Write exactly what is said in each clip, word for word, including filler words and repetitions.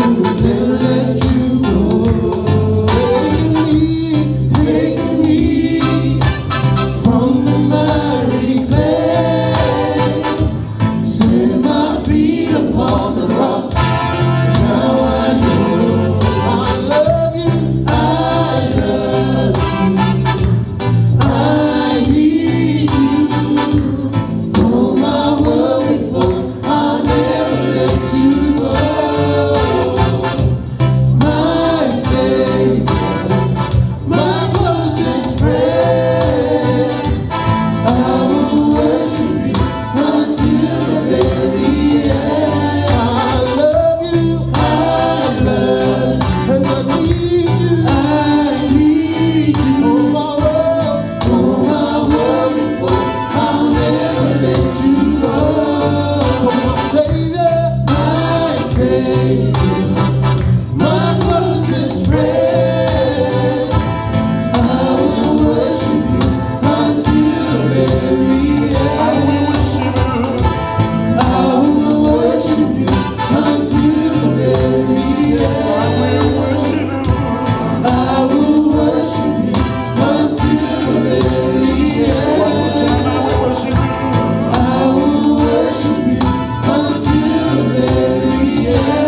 Never let you go. Taking me, taking me from the miry clay. Set my feet upon the rock. Now I know I love you, I love you. I need you. Though my world may fall, I'll never let you go. My Savior, my closest friend, I will worship you until the very end. I love you, I love you, and I need you, I need you. Oh, my world, oh, my world, I'll never let you go. Oh, my Savior, my Savior, my closest friend, I will worship you until the very end. I will worship you. I will worship you until the very end. I will worship you. I will worship you until the very end. One more time, I will worship you. I will worship you until the very end.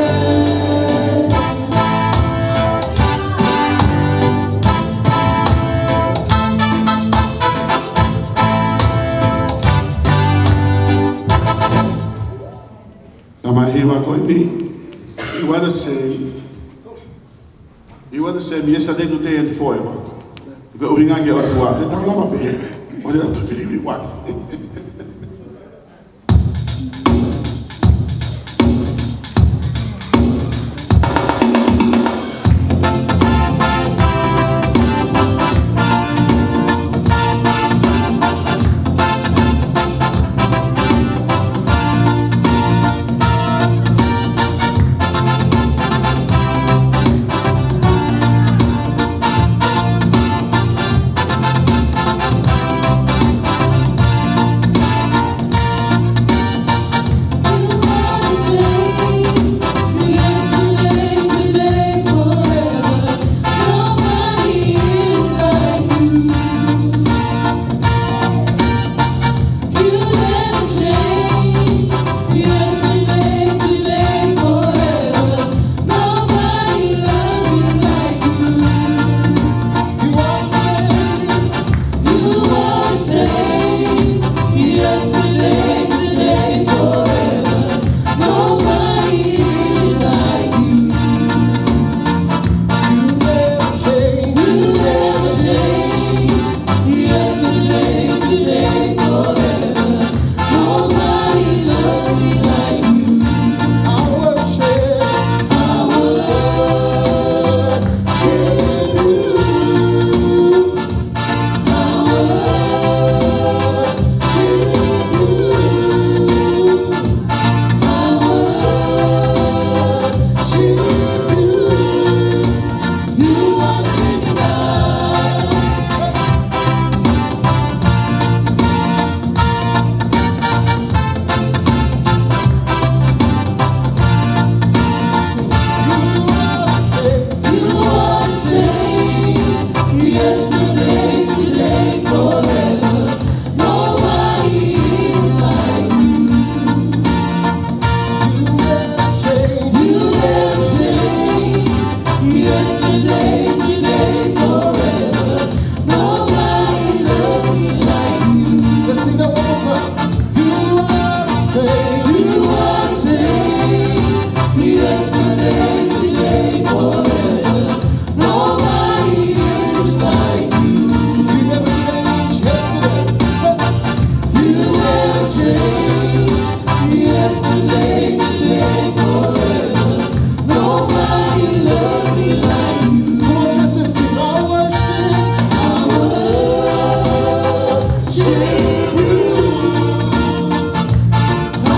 Naʻa mau hiva ko eni. You are the same. You are the same yesterday, today, and forever. Ko e ʻuhinga ki he ʻOtua, te tau lava pē. ʻO te tau fili mi wai. You are the same. You are the same. Yesterday, today, forever. Nobody is like you. You never change. You never change. Yesterday, today, forever. Nobody loves me like you. I worship, I worship you. Yesterday, today, forever. Nobody is like you. You never change. You never change. Yesterday, today, forever. Nobody loves me like you. Let's sing that one more time. You are the same. You are the same. Yesterday, today, forever. Nobody is like you. You never change. Yesterday. You never change. Yesterday, today, forever. Nobody loves me like you. Come on, church, let's sing. I worship, I worship you. I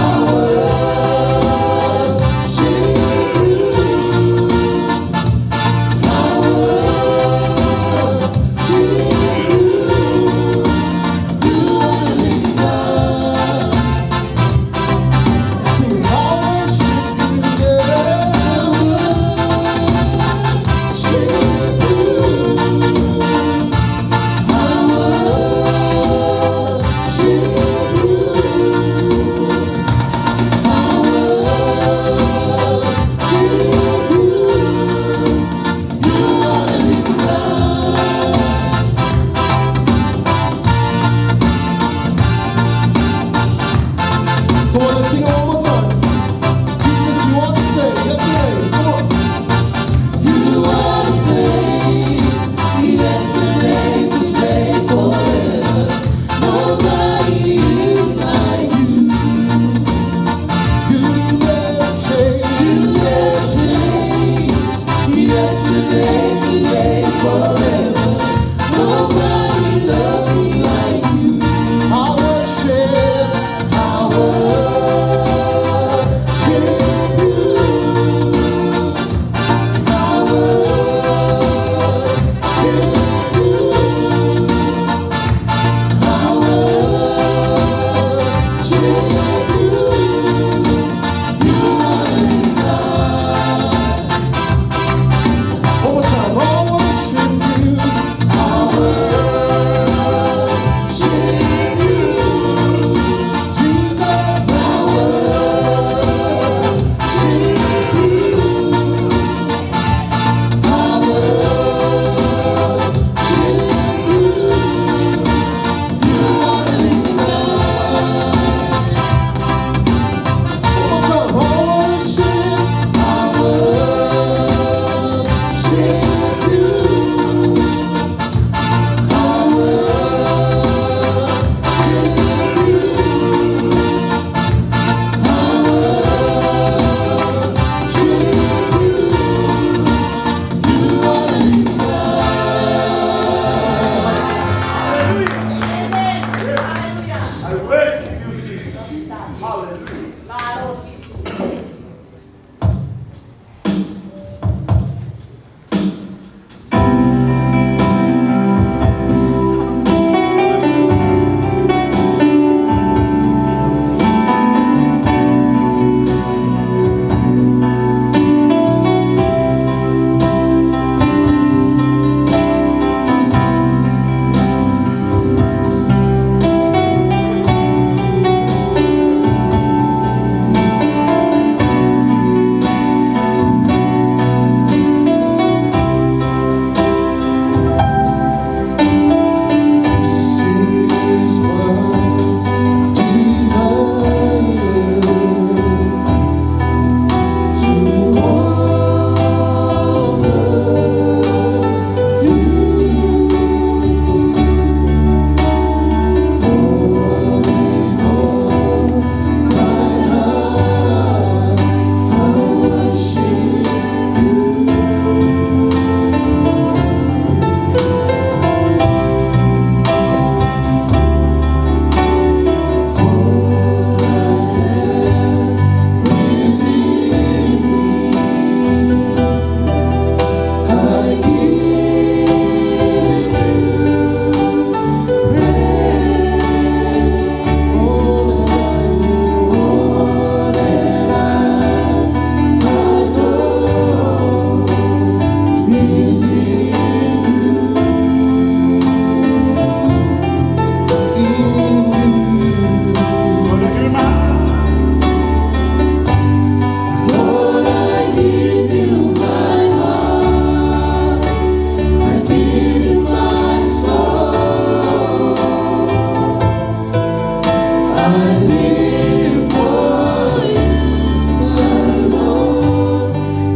worship you. Nobody loves me like you. I worship, I worship you. I worship you. I worship you. You are enough. One more time. I worship you. I worship you. Jesus, I worship you. I worship you. You are enough. One more time. I worship, I worship you. I worship you. I worship you. You are enough. Hallelujah. I worship you, Jesus. Hallelujah. Lord, I give you my heart. I give you my soul. I live for you, my Lord.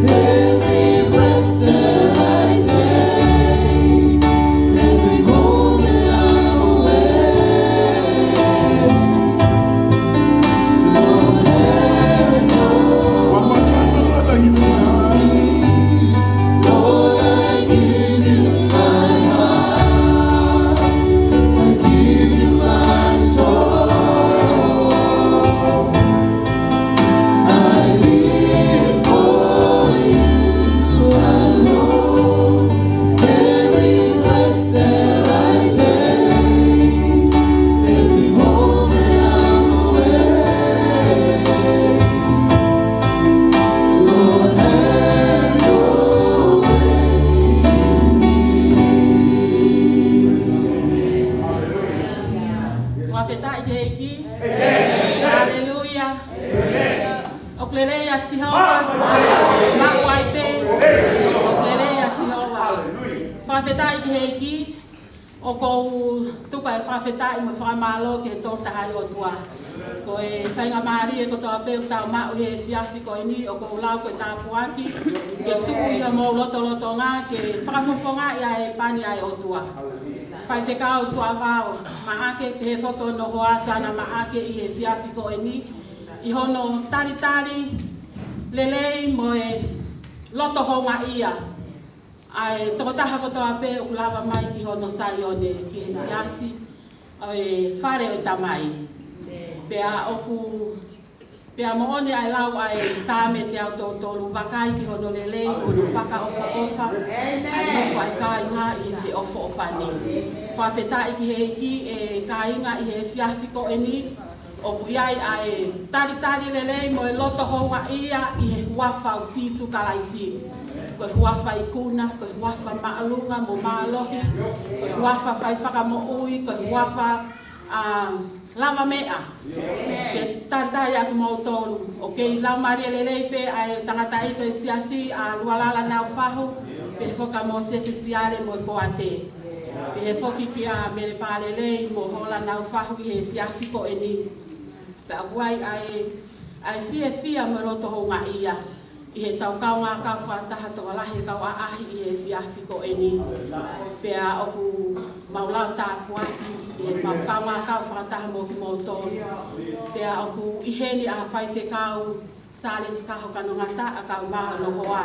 Every breath that I take, every moment I'm awake. One more time, my brother, you can. Lord, I give you my heart. I give you my soul. I live for you, my Lord. Every breath that I take, every moment I'm awake. Lord, have your way in me. Fakafetaʻi ki he ʻEiki. Haleluia. ʻOku lelei ʻa Sihova, maʻu ai pē. ʻOku lelei ʻa Sihova. Fakafetaʻi ki he ʻEiki. ʻOku ou tuku ʻa e fakafetaʻi mo e fakamālō ki he Tolu Tahaʻi ʻOtua. Ko e faingamālie kotoa pē ʻoku tau maʻu he efiafi ko eni, ʻoku ou lau ko e tāpuaki ke tuku ʻi homou lotolotonga ke fakafofongaʻi ʻa e pani ʻa e ʻOtua. Faifekau Tuʻavao Maʻake, pehē foki hono hoa Sana Maʻake ʻi he efiafi ko eni, ʻi hono talitali lelei mo e loto houngaʻia ʻa e tokotaha kotoa pē ʻoku lava mai ki hono Saione, ki he siasi ʻo e fale ʻo e Tamai. Pea ʻoku, pea moʻoni ʻa e lau ʻa e Saame teau tolu tolu, vakai ki hono lelei, hono fakaʻofoʻofa, ʻa e nofo ʻa e kāinga ʻi he feʻofoʻofani. Fakafetaʻi ki he ʻEiki, ʻe kāinga, ʻi he efiafi ko eni, ʻoku ʻi ai ʻa e talitali lelei mo e loto houngaʻia ʻi he huafa ʻo Sīsū Kalaisi. Ko e huafa ikuna, ko e huafa māʻolunga mo mālohi, ko e huafa fai fakamoʻui, ko e huafa, ā, lavameʻa. Ke talitali ʻa kimoutolu ʻoku kei laumālie lelei pē ʻa e tangataʻeiki ʻo e siasi, ʻa Lualala Naufahu, pehē foki kia Mōsese Siale mo e poate. Pehē foki kia Mele Palelei mo Hola Naufahu ʻi he efiafi ko eni. Pea ʻoku ʻi ai ʻa e, ʻa e fiefia mo e loto houngaʻia ʻi heʻetau kaungā kau fakataha tokolahi e kau ʻaʻahi ʻi he efiafi ko eni. Pea ʻoku mau lau tāpuaki ʻi heʻemau kaungā kau fakataha mo kimoutolu. Pea ʻoku ʻi heni ʻa Faifekau Sālesi Kaho Kanongataʻa kae ʻumaʻā hono hoa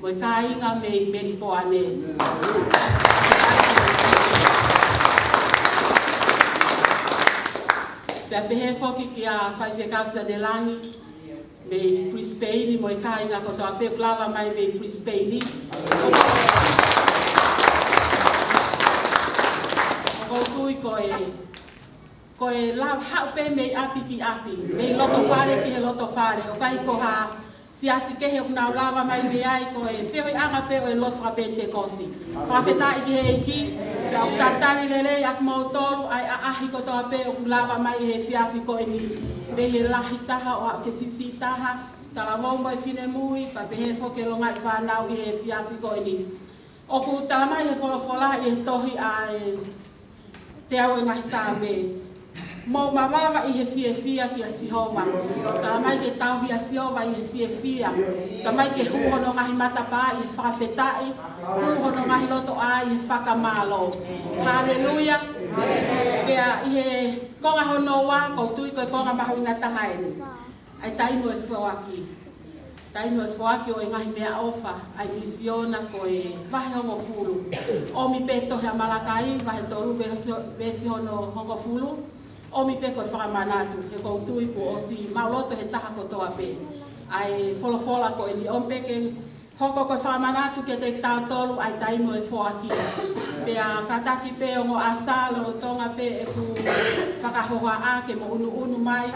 mo e kāinga mei Melipoane. Pea pehē foki kia Faifekau Sione Langi mei Brisbane mo e kāinga kotoa pē ʻoku lava mai mei Brisbane. ʻOku ou tui ko e Ko e lau haʻu pē mei ʻapi ki ʻapi, mei loto fale ki he loto fale, ʻo ʻikai ko ha siasi kehe ʻoku nau lava mai mei ai, ko e feohiʻanga pē ʻo e lotu faka-Penitekosi. Fakafetaʻi ki he ʻEiki, pea ʻoku talitali lelei ʻa kimoutolu, ʻa e ʻaʻahi kotoa pē ʻoku lava mai he efiafi ko eni, mei he lahi taha ʻo aʻu ki he siʻisiʻi taha, talavou mo e finemui, pea pehē foki ki he longaʻi fānau ʻi he efiafi ko eni. ʻOku tala mai he folofola ʻi he tohi ʻa e teau ʻo e ngaahi Saame. Mou mavava ʻi he fiefia kia Sihova. Tala mai ke tauhi ʻa Sihova ʻi he fiefia. Tala mai ke hū hono ngaahi matapā ʻi he fakafetaʻi. Hū hono ngaahi lotoʻā ʻi he fakamālō. Haleluia. Pea ʻi he konga hono ua, ʻoku ou tui ko e konga mahuʻinga taha eni. ʻA e taimi ʻo e foaki. Taimi ʻo e foaki ʻo e ngaahi meʻaʻofa ʻa e misiona ko e vahe hongofulu. ʻOmi pē tohi ʻa Malakai, vahe tolu, veesi, veesi hono hongofulu. ʻOmi pē ko e fakamanatu, he ʻoku ou tui kuo ʻosi maʻuloto he taha kotoa pē ʻa e folofola ko eni. ʻOmi pē ke hoko ko e fakamanatu kiate kitautolu ʻa e taimi ʻo e foaki. Pea kātaki pē ongo ʻasa lolotonga pē ʻeku fakahohaʻa ke mo ʻunuʻunu mai,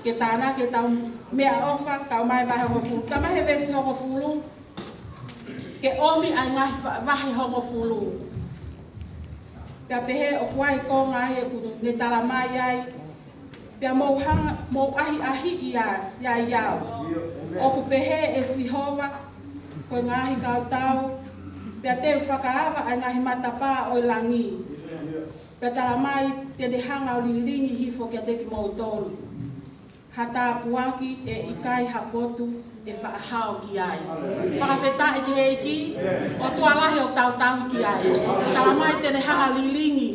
ke tānaki ʻetau meʻaʻofa, kau mai vahe hongofulu. Tala mai he veesi hongofulu, ke ʻomi ʻa e ngaahi va-, vahe hongofulu. Pea pehē ʻoku ʻi ai e konga ai ʻoku ne tala mai ai, pea mou hanga, mou ʻahiʻahiʻi ia, ia, ia au. ʻOku pehē ʻe Sihova, ko e ngaahi kautau, pea te u fakaava ʻa e ngaahi matapā ʻo e langi. Pea tala mai te ne hanga ʻo lilingi hifo kiate kimoutolu ha tāpuaki ʻe ʻikai ha potu ʻe faʻa hao ki ai. Fakafetaʻi ki he ʻEiki, ʻOtua lahi ʻoku tau tauhi ki ai. Tala mai te ne hanga ʻo lilingi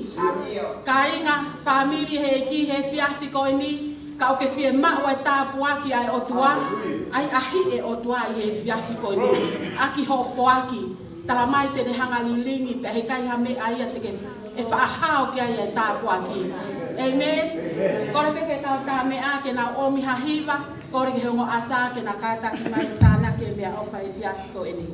kāinga, fāmili he ʻEiki he efiafi ko eni, ka ʻoku ke fiemaʻu ʻa e tāpuaki ʻa e ʻOtua, ʻahiʻahiʻi e ʻOtua ʻi he efiafi ko eni, ʻaki hoʻo foaki. Tala mai te ne hanga ʻo lilingi, pea heʻikai ha meʻa ia te ke ʻe faʻa hao ki ai e tāpuaki. ʻĒmeni. Kole pē ki he kau tā meʻa ke nau ʻomi ha hiva, kole ki he ongo ʻasa ke na kātaki mai tānaki e meʻaʻofa he efiafi ko eni.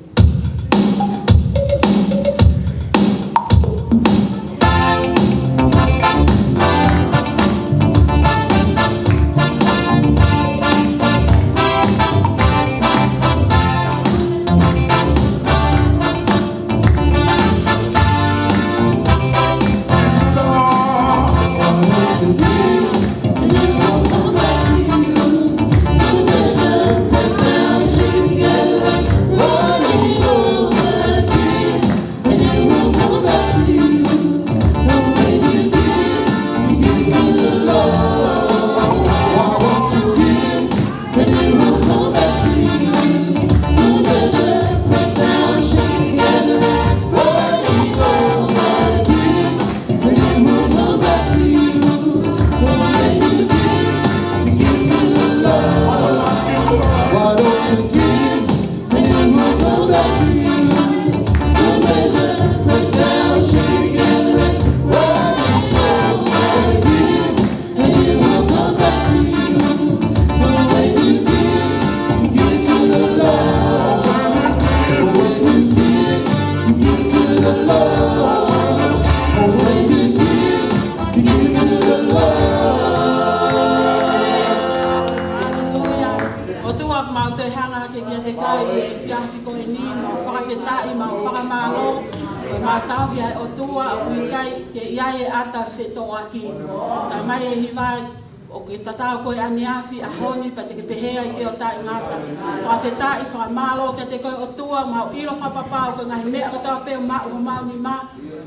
Efiafi ko eni, mau fakafetaʻi, mau fakamālō, ko e mau tauhi ʻa e ʻOtua, ʻoku ʻikai ke ʻi ai e ʻata fetoʻaki. Talamai ʻe he hiva, ʻoku ke tatau ko e ʻaneafi, ʻaho ni, pea te ke pehē ai pē ʻo taʻengata. Fakafetaʻi, fakamālō kiate koe ʻOtua, mau ʻilo fakapapau ko e ngaahi meʻa kotoa pē ʻoku maʻu homau nima,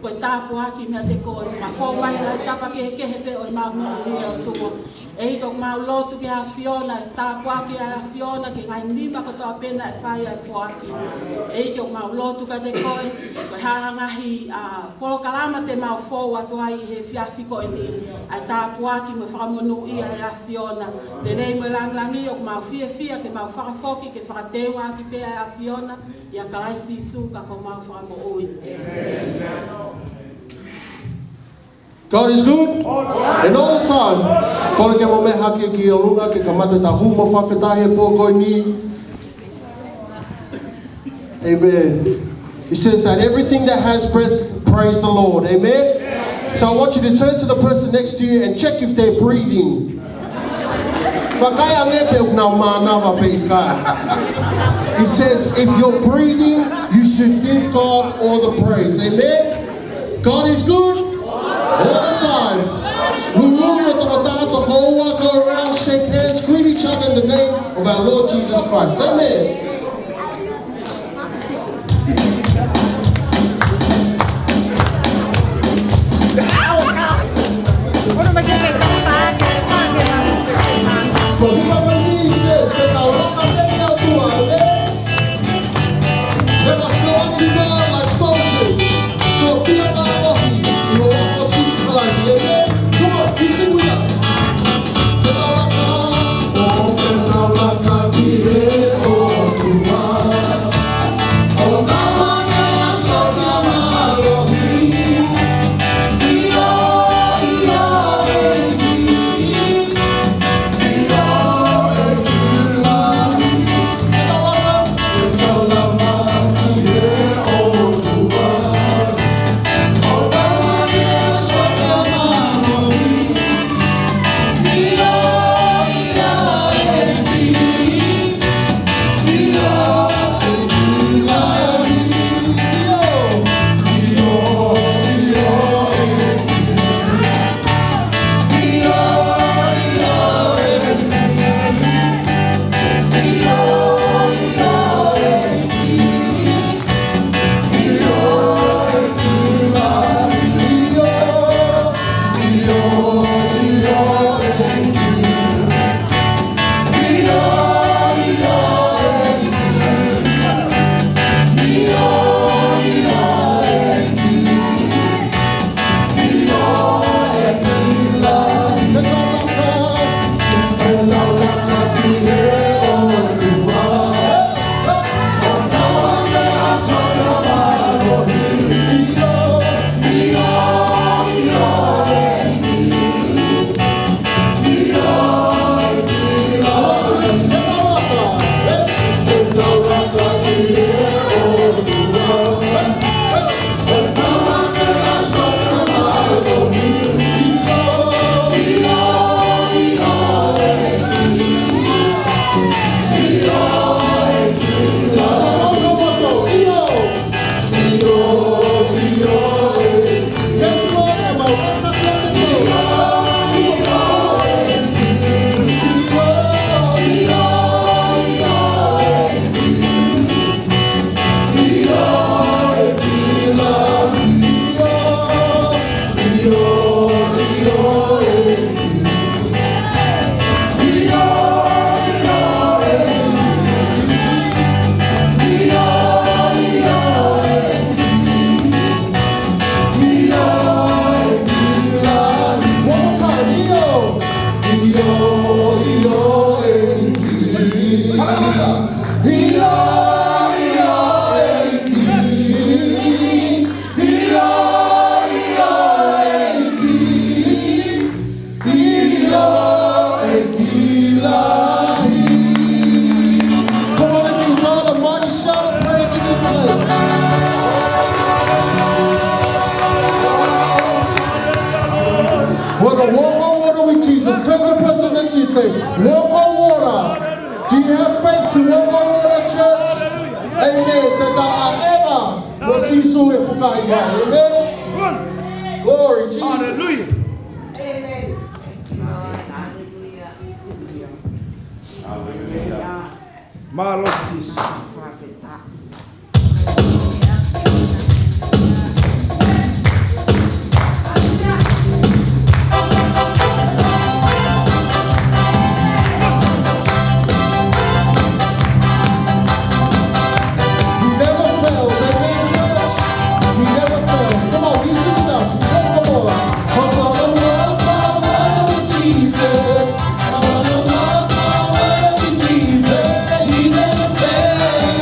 ko e tāpuaki meiate koe. Fakafou mai ʻa e tapa kehekehe pē ʻo ʻemau moʻui ʻe ʻOtua. ʻEiki, ʻoku mau lotu ki he ʻAfiona, ʻe tāpuakiʻi ʻa e ʻAfiona ki he ngaahi nima kotoa pē naʻe fai ʻa e foaki. ʻEiki, ʻoku mau lotu kiate koe, ko e hā ha ngaahi, ʻa, polokalama te mau fou atu ai ʻi he efiafi ko eni, ʻa e tāpuaki mo e fakamonūʻia ʻa e ʻAfiona. Lelei mo e langilangi, ʻoku mau fiefia ke mau fakafoki ke fakateunga ʻaki pē ʻa e ʻAfiona, ʻia Kalaisi Sīsū ko homau Fakamoʻui. God is good. And all the time. Kole ke mou meʻa hake ki ʻolunga ke kamata ʻetau hū mo e fakafetaʻi he pō ko eni. Amen. He says that everything that has breath, praise the Lord. Amen. So I want you to turn to the person next to you and check if they're breathing. Vakai ange pe ʻoku nau mānava pe ʻikai. He says, if you're breathing, you should give God all the praise. Amen. God is good all the time. We'll move with the potato, go over, go around, shake hands, greet each other in the name of our Lord Jesus Christ. Amen. Let us go out to war like soldiers. So be a man of it. You will walk for Jesus Christ. Amen. Come on, you sing with us. One more time, ʻio. ʻIo, ʻio, ʻEiki. Hallelujah. ʻIo, ʻio, ʻEiki. ʻIo, ʻio, ʻEiki. ʻIo, ʻEiki lahi. Come on and give God a mighty shout of praise in this place. Wanna walk on water with Jesus. Turn to the person next to you and say, "Walk on water." Do you have faith to walk on water, church? Taʻeʻeva mo Sīsū e fukahi mai. Amen. Glory, Jesus. Hallelujah. Mālō Sīsū. He never fails. Amen, church. He never fails. Come on, you sing with us. One more. 'Cause all the world, all the world, Jesus. All the world, all the world, Jesus. He never fails.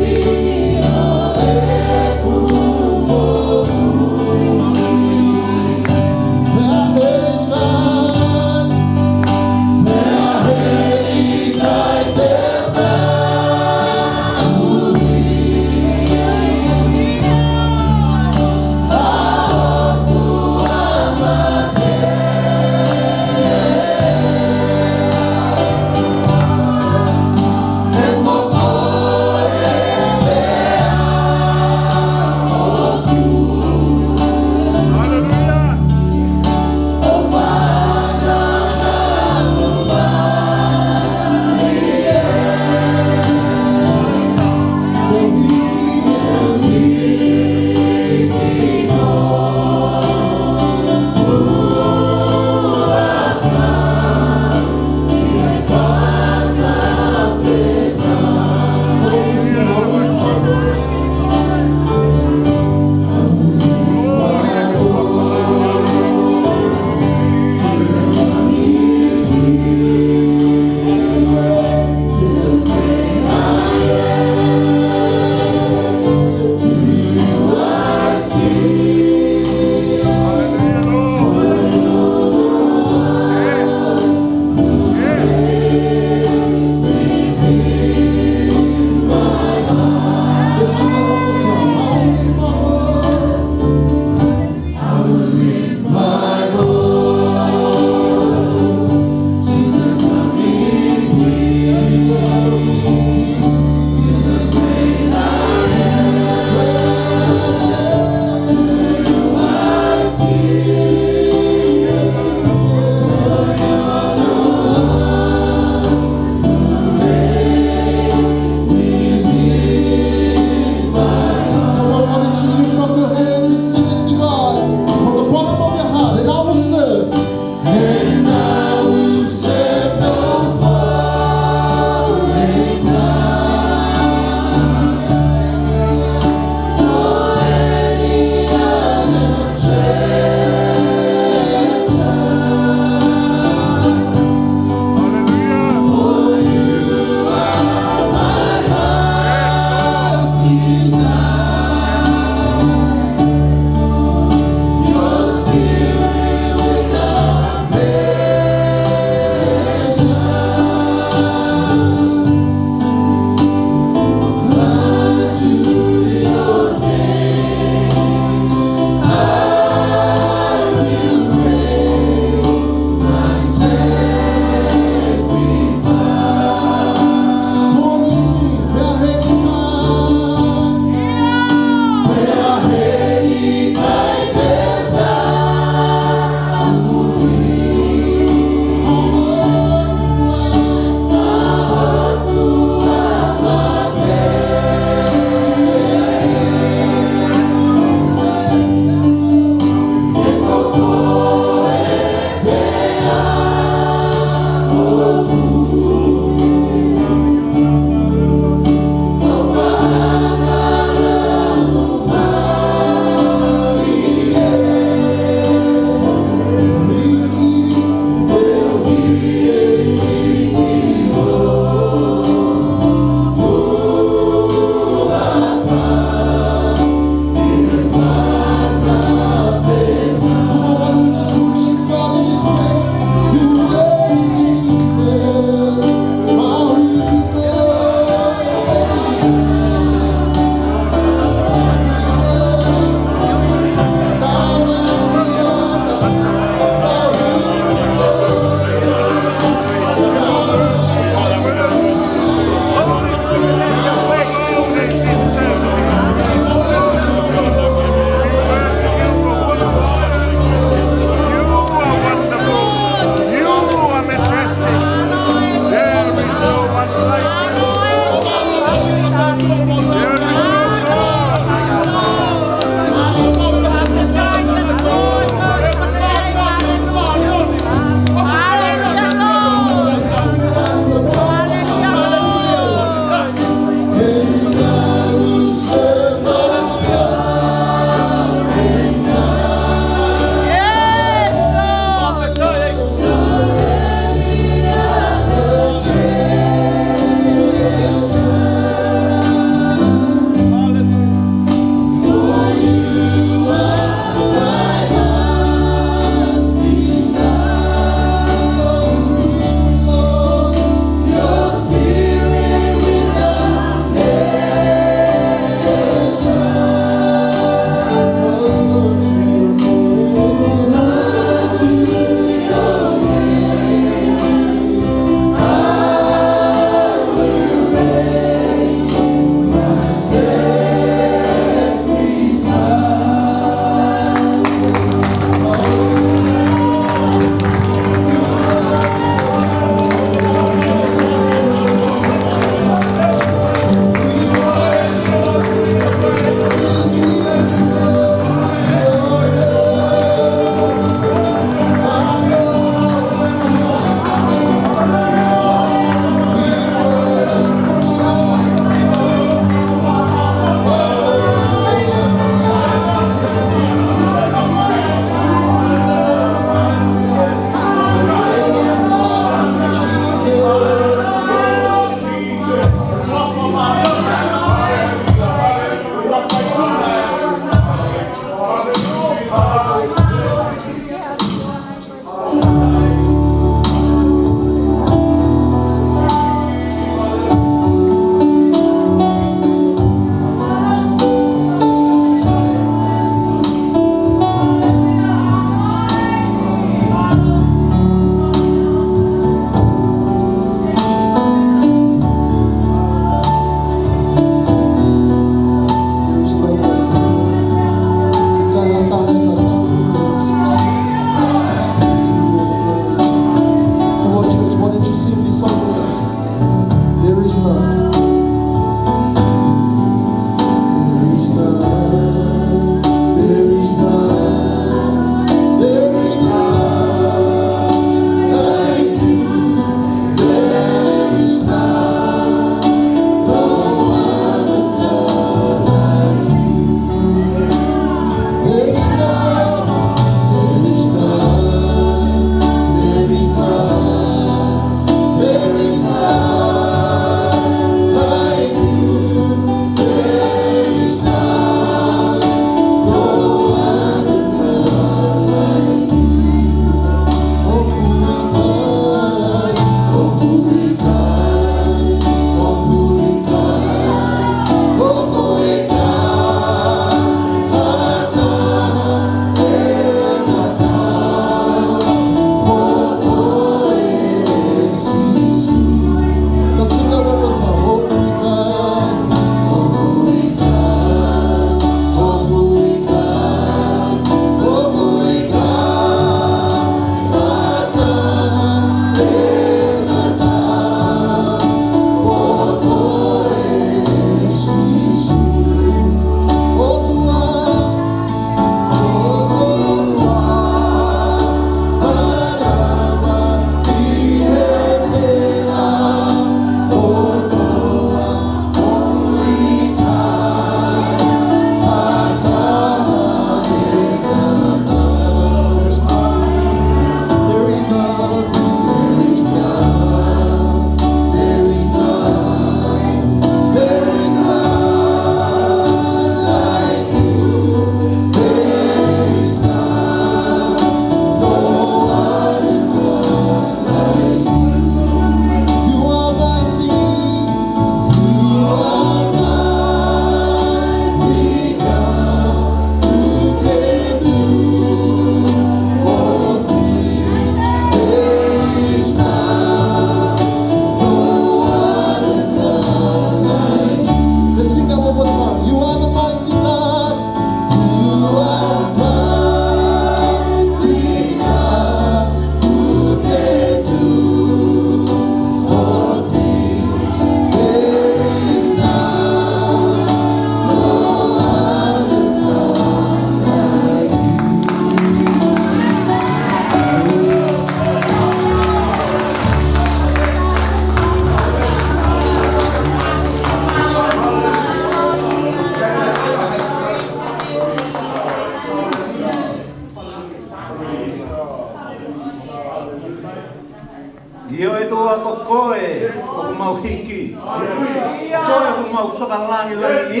ʻIo ʻEtua, ko koe ʻoku mau hiki. Ko koe ʻoku mau fakalangilangiʻi.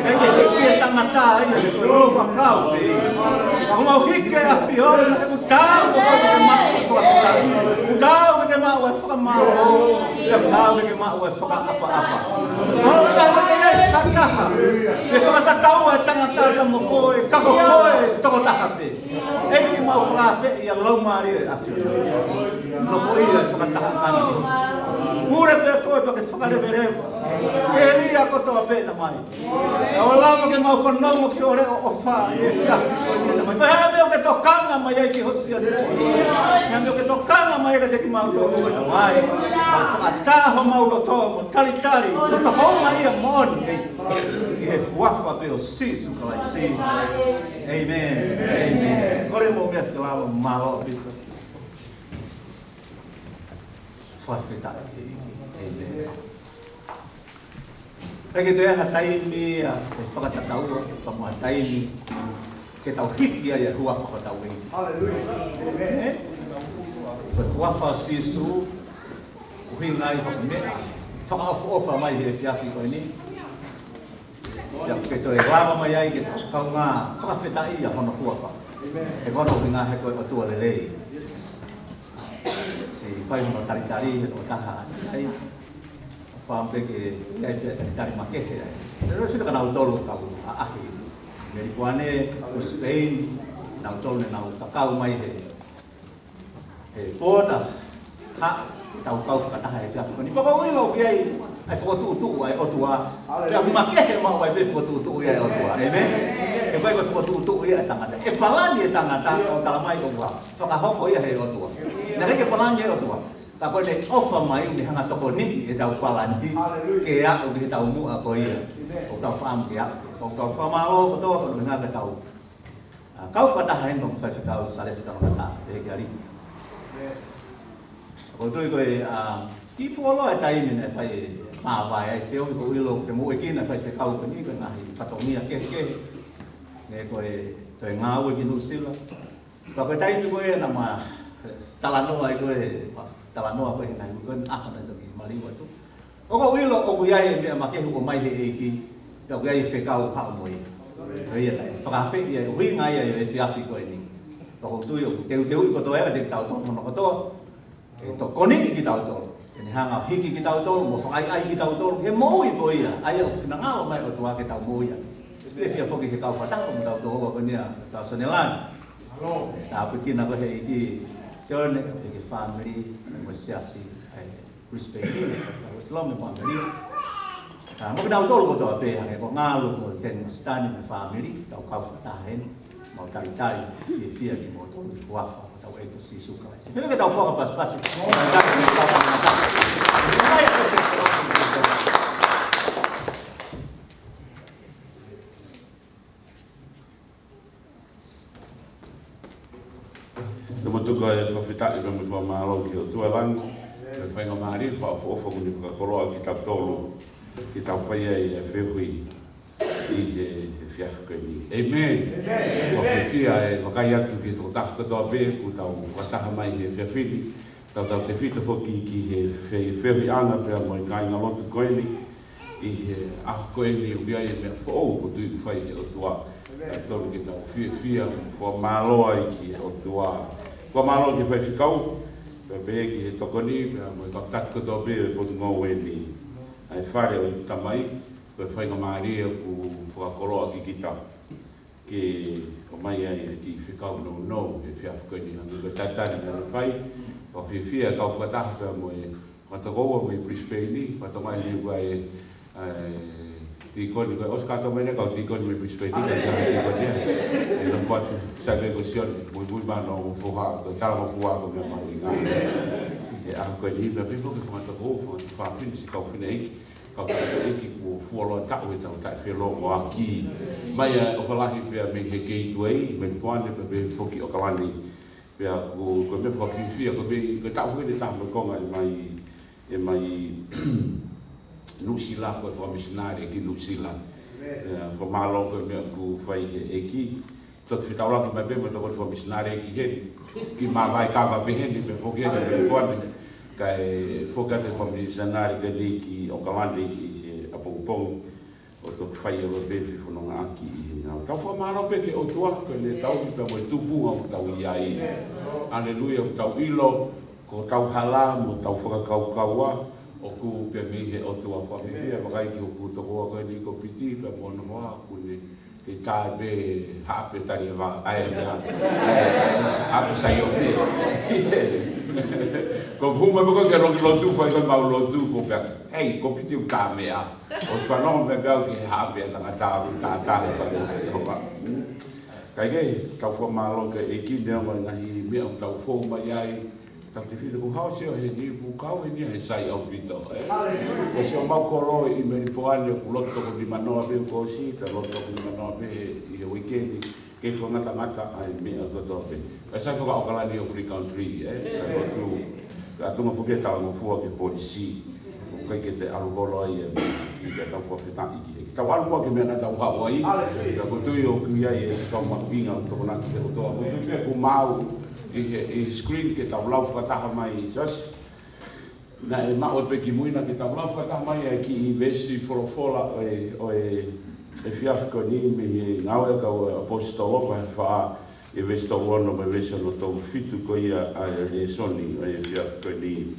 ʻIkai ke hiki e tangata ia, he ko e lotu ʻa e kau pē. Ka ʻoku mau hiki ʻa e ʻAfiona, he ʻoku taau mo koe ke ke maʻu e fakafetaʻi. ʻOku taau ke ke maʻu e fakamālō. ʻOku taau ke ke maʻu e fakaʻapaʻapa. Ko e ʻuhinga he ʻikai ha taha ke fakatataua e tangata ia mo koe, ka ko koe tokotaha pē. ʻEiki, mau fakaafeʻi ʻa e Laumālie ʻo e ʻAfiona. Nofoʻia e fakataha ʻana. Pule pē koe pea ke fakaleveleva ʻa e ʻēlia kotoa pē, Tamai. ʻE ʻoua leva ke mau fanongo ki hoʻo leʻo ʻofa ʻi he efiafi ko eni, Tamai. Ko e hā e meʻa ʻoku ke tokanga mai ai ki ho siasi? Hā e meʻa ʻoku ke tokanga mai ai kiate kimautolu, Tamai? Mau fakataha homau loto mo talitali, loto houngaʻia moʻoni, ʻEiki. ʻI he huafa pē ʻo Sīsū Kalaisi. ʻĒmeni. ʻĒmeni. Kole mo meʻa fika lalo, mālō ʻaupito. Fakafetaʻi ki he ʻEiki. ʻĒmeni. ʻIkai ke toe ʻi ai ha taimi ia ʻe fakatataua, ka mo ha taimi ke tau hiki ai e huafa hotau ʻEiki. Haleluia. ʻĒmeni. Ko e huafa ʻo Sīsū, ʻuhinga ia hoʻo meʻa fakaʻofoʻofa mai he efiafi ko eni. Pea ke toe lava mai ai ke tau kaungā fakafetaʻi ʻa hono huafa. He ko hono ʻuhinga he ko e ʻOtua lelei. Siʻi fai hono talitali he tokotaha ai. Fāmili ke ʻi ai pē talitali makehe ai. Te u sio kia nautolu ʻoku kau ʻaʻahi. Melipoane, Brisbane, nautolu ne nau kakau mai he he pō ta, ha, tau kau fakataha he efiafi ko eni. Pea ʻoku ou ʻilo ʻoku ʻi ai ʻa e fokotuʻutuʻu ʻa e ʻOtua. Pea makehe maʻu ai pē fokotuʻutuʻu ia ʻa e ʻOtua. ʻĒmeni? He ʻikai ko e fokotuʻutuʻu ia ʻa e tangata. ʻE palani e tangata, ʻo tala mai ʻoku fakahoko ia he ʻOtua. Naʻe ʻikai ke palani ʻe he ʻOtua. Ka ko ʻene ʻofa mai, ne hanga ʻo tokoniʻi ʻetau palani ke aʻu ki heʻetau muʻa ko ia. ʻOku tau fakaʻamu ke aʻu. ʻOku tau fakamālō kotoa, ko e ʻuhinga ke tau ʻa, kau fakataha heni mo Faifekau Salesi Kanokata, pehē ki he ʻEiki. ʻOku ou tui ko e, ʻa, kiʻi fuoloa e taimi naʻe fai e māvae ai, feohi, ʻoku ou ʻilo ʻoku femoʻuekina e faifekau ko eni, ko e ngaahi fatongia kehekehe. Ne ko e toe ngāue ki Nuʻusila. Pea ko e taimi ko ē naʻa ma talanoa ai ko e, ma talanoa ko e ngaahi, ko e ʻaho naʻe toki maliu atu. ʻOku ou ʻilo ʻoku ʻi ai e meʻa makehe ʻoku ʻomai he ʻEiki, ka ʻoku ʻi ai e fekau haʻu mo ia. Ko ia naʻe fakaafeʻi ai, ʻuhinga ia ʻo e efiafi ko eni. Pea ʻoku ou tui ʻoku teuteuʻi kotoa ia kiate kitautolu hono kotoa, ke tokoniʻi kitautolu, ke ne hanga ʻo hiki kitautolu, mo fakaʻaiʻai kitautolu he moʻui ko ia, ʻa ia ʻoku finangalo mai ʻOtua ke tau moʻui ʻaki. Fiefia foki he kau fakataha mo tautolu ko eni ʻa Tau Sone Langi. Tāpuekina koe he ʻEiki Sione, ʻa e fāmili, mo e siasi, ʻa e Brisbane, ʻa e West Lome mo ʻAmelika. ʻA, mo kinautolu kotoa pē, hangē ko Ngalu, ko Ken Masitani mo e fāmili, tau kau fakataha heni, mau talitali, fiefia kimoutolu ʻi he huafa ʻo hotau ʻEiki ko Sīsū Kalaisi. Pea ke tau fakapasipasi. Te u tuku ʻa e fakafetaʻi pea mo e fakamālō ki he ʻOtua Langi, ko e faingamālie fakaʻofoʻofa kuo ne fakakoloa kitautolu, ke tau fai ai e feohi ʻi he, he efiafi ko eni. ʻĒmeni. ʻĒmeni. ʻOku ou fiefia ʻe vakai atu ki he tokotaha kotoa pē kuo tau fakataha mai he efiafi ni, tautautefito foki ki he fe-, feohiʻanga pea mo e kāingalotu ko eni, ʻi he ʻaho ko eni ʻoku ʻi ai e meʻa foʻou ʻoku tui ʻoku fai ʻe he ʻOtua. ʻĒmeni. Tau tonu ke tau fiefia, fakamālō ai ki he ʻOtua. Fakamālō ki he faifekau, pea pehē ki he tokoni, pea mo e kau taki kotoa pē ʻo e potungāue ni. ʻA e fale ʻo e Tamai, ko e faingamālie ʻoku fakakoloa ʻaki kita ke ʻomai ai e kiʻi fekau nounou he efiafi ko eni, hangē ko e talitali naʻe fai. ʻOku ou fiefia kau fakataha pea mo e fakatokoua mei Brisbane, fakatokangaʻi ʻoku ʻi ai e, ʻa e tīkoni, ko e ʻosi kātoa mai ʻa e kau tīkoni mei Brisbane, ka ʻi ai e tīkoni ia. ʻE nofo atu, sai pē ko Sione, muimui mai hono foha, ko e talangofua ko e meʻa mahuʻinga. ʻI he ʻaho ko eni, pea pehē foki e fakatokoua, faka-, fafine, siʻi kau fineʻeiki, kau tamaiki kuo fuoloa taʻu ʻetau taʻefelongoaki. Mai ʻa e ʻofa lahi pea mei he Gateway, Melipoane, pea pehē foki ʻAokalani. Pea ko, ko e meʻa fakafiefia, ko e meʻa, ko e taʻu eni ʻe taha mo e konga ʻe mai, ʻe mai Nuʻusila, ko e fakamisinale ki Nuʻusila. Pea fakamālō ko e meʻa kuo fai he ʻEiki. Toki fetaulaki mai pē mo e tokoni fakamisinale ki heni. Kiʻi māvae kava pē heni, pea foki heni Melipoane. Kae foki atu e famisanari ko eni ki ʻOkalani ʻi he ʻapongipongi ʻo toki fai ʻa e pē fefonongaʻaki ʻi he ngāue. Tau fakamālō pē ki he ʻOtua, ko ʻene tauhi pea mo e tūkunga ʻoku tau ʻi ai. Haleluia, ʻoku tau ʻilo, ko hotau hala mo hotau fakakaukaua, ʻoku pē mei he ʻOtua. Fakafiefia, vakai ki hoku tokoua ko eni ko Piti, pea mo hono hoa, ʻoku ne kei tā pē haʻape tali e vā, ʻa e mea, ʻa e, ʻa e, haʻape Saione. Ko e hū mai pē ko ē ki he loki lotu, fai ko ē ʻemau lotu, ko e pehē, hei, ko Piti ʻoku tā meʻa. ʻOsi fanongo mai pē au ki he haʻape ʻa e tangata ʻoku tātā he palesiteni ʻo Sihova. Kae kehe, tau fakamālō ki he ʻEiki neongo e ngaahi meʻa ʻoku tau fou mai ai, tau te fili ko hao sio he ni pukau e ni he sai ʻaupito, ē? Ko siʻomau kolo ʻi Melipoane ʻoku loto toko nimanoa pē kuo ʻosi, ka loto toko nimanoa pē he, ʻi he uike ni, kei fakangatangata ʻa e meʻa kotoa pē. Kae sai ko ē ʻOkalani ʻo free country, ē? Kae lotu, kae tuʻunga foki e talangofua ki he polisi. ʻOku ʻikai ke te ʻalu holo ai e ki he tau fakafetaʻi ki he. Tau ʻalu muʻa ki he meʻa naʻa tau haʻu ai. Haleluia. Pea ʻoku ou tui ʻoku ʻi ai e fekau mahuʻinga ʻoku tokona ki he ʻOtua. ʻOku ou tui pē ʻoku maʻu ʻi he, ʻi he screen ke tau lau fakataha mai, Josh. Naʻe maʻu pē ki mui naʻa ke tau lau fakataha mai e kiʻi veesi folofola ʻo e, ʻo e, efiafi ko eni mei he Ngāue ʻa e Kau ʻAposetolo, vahe fā, e veesi tolu ono mo e veesi hono tolu fitu ko ia ʻa e lēsoni ʻo e efiafi ko eni.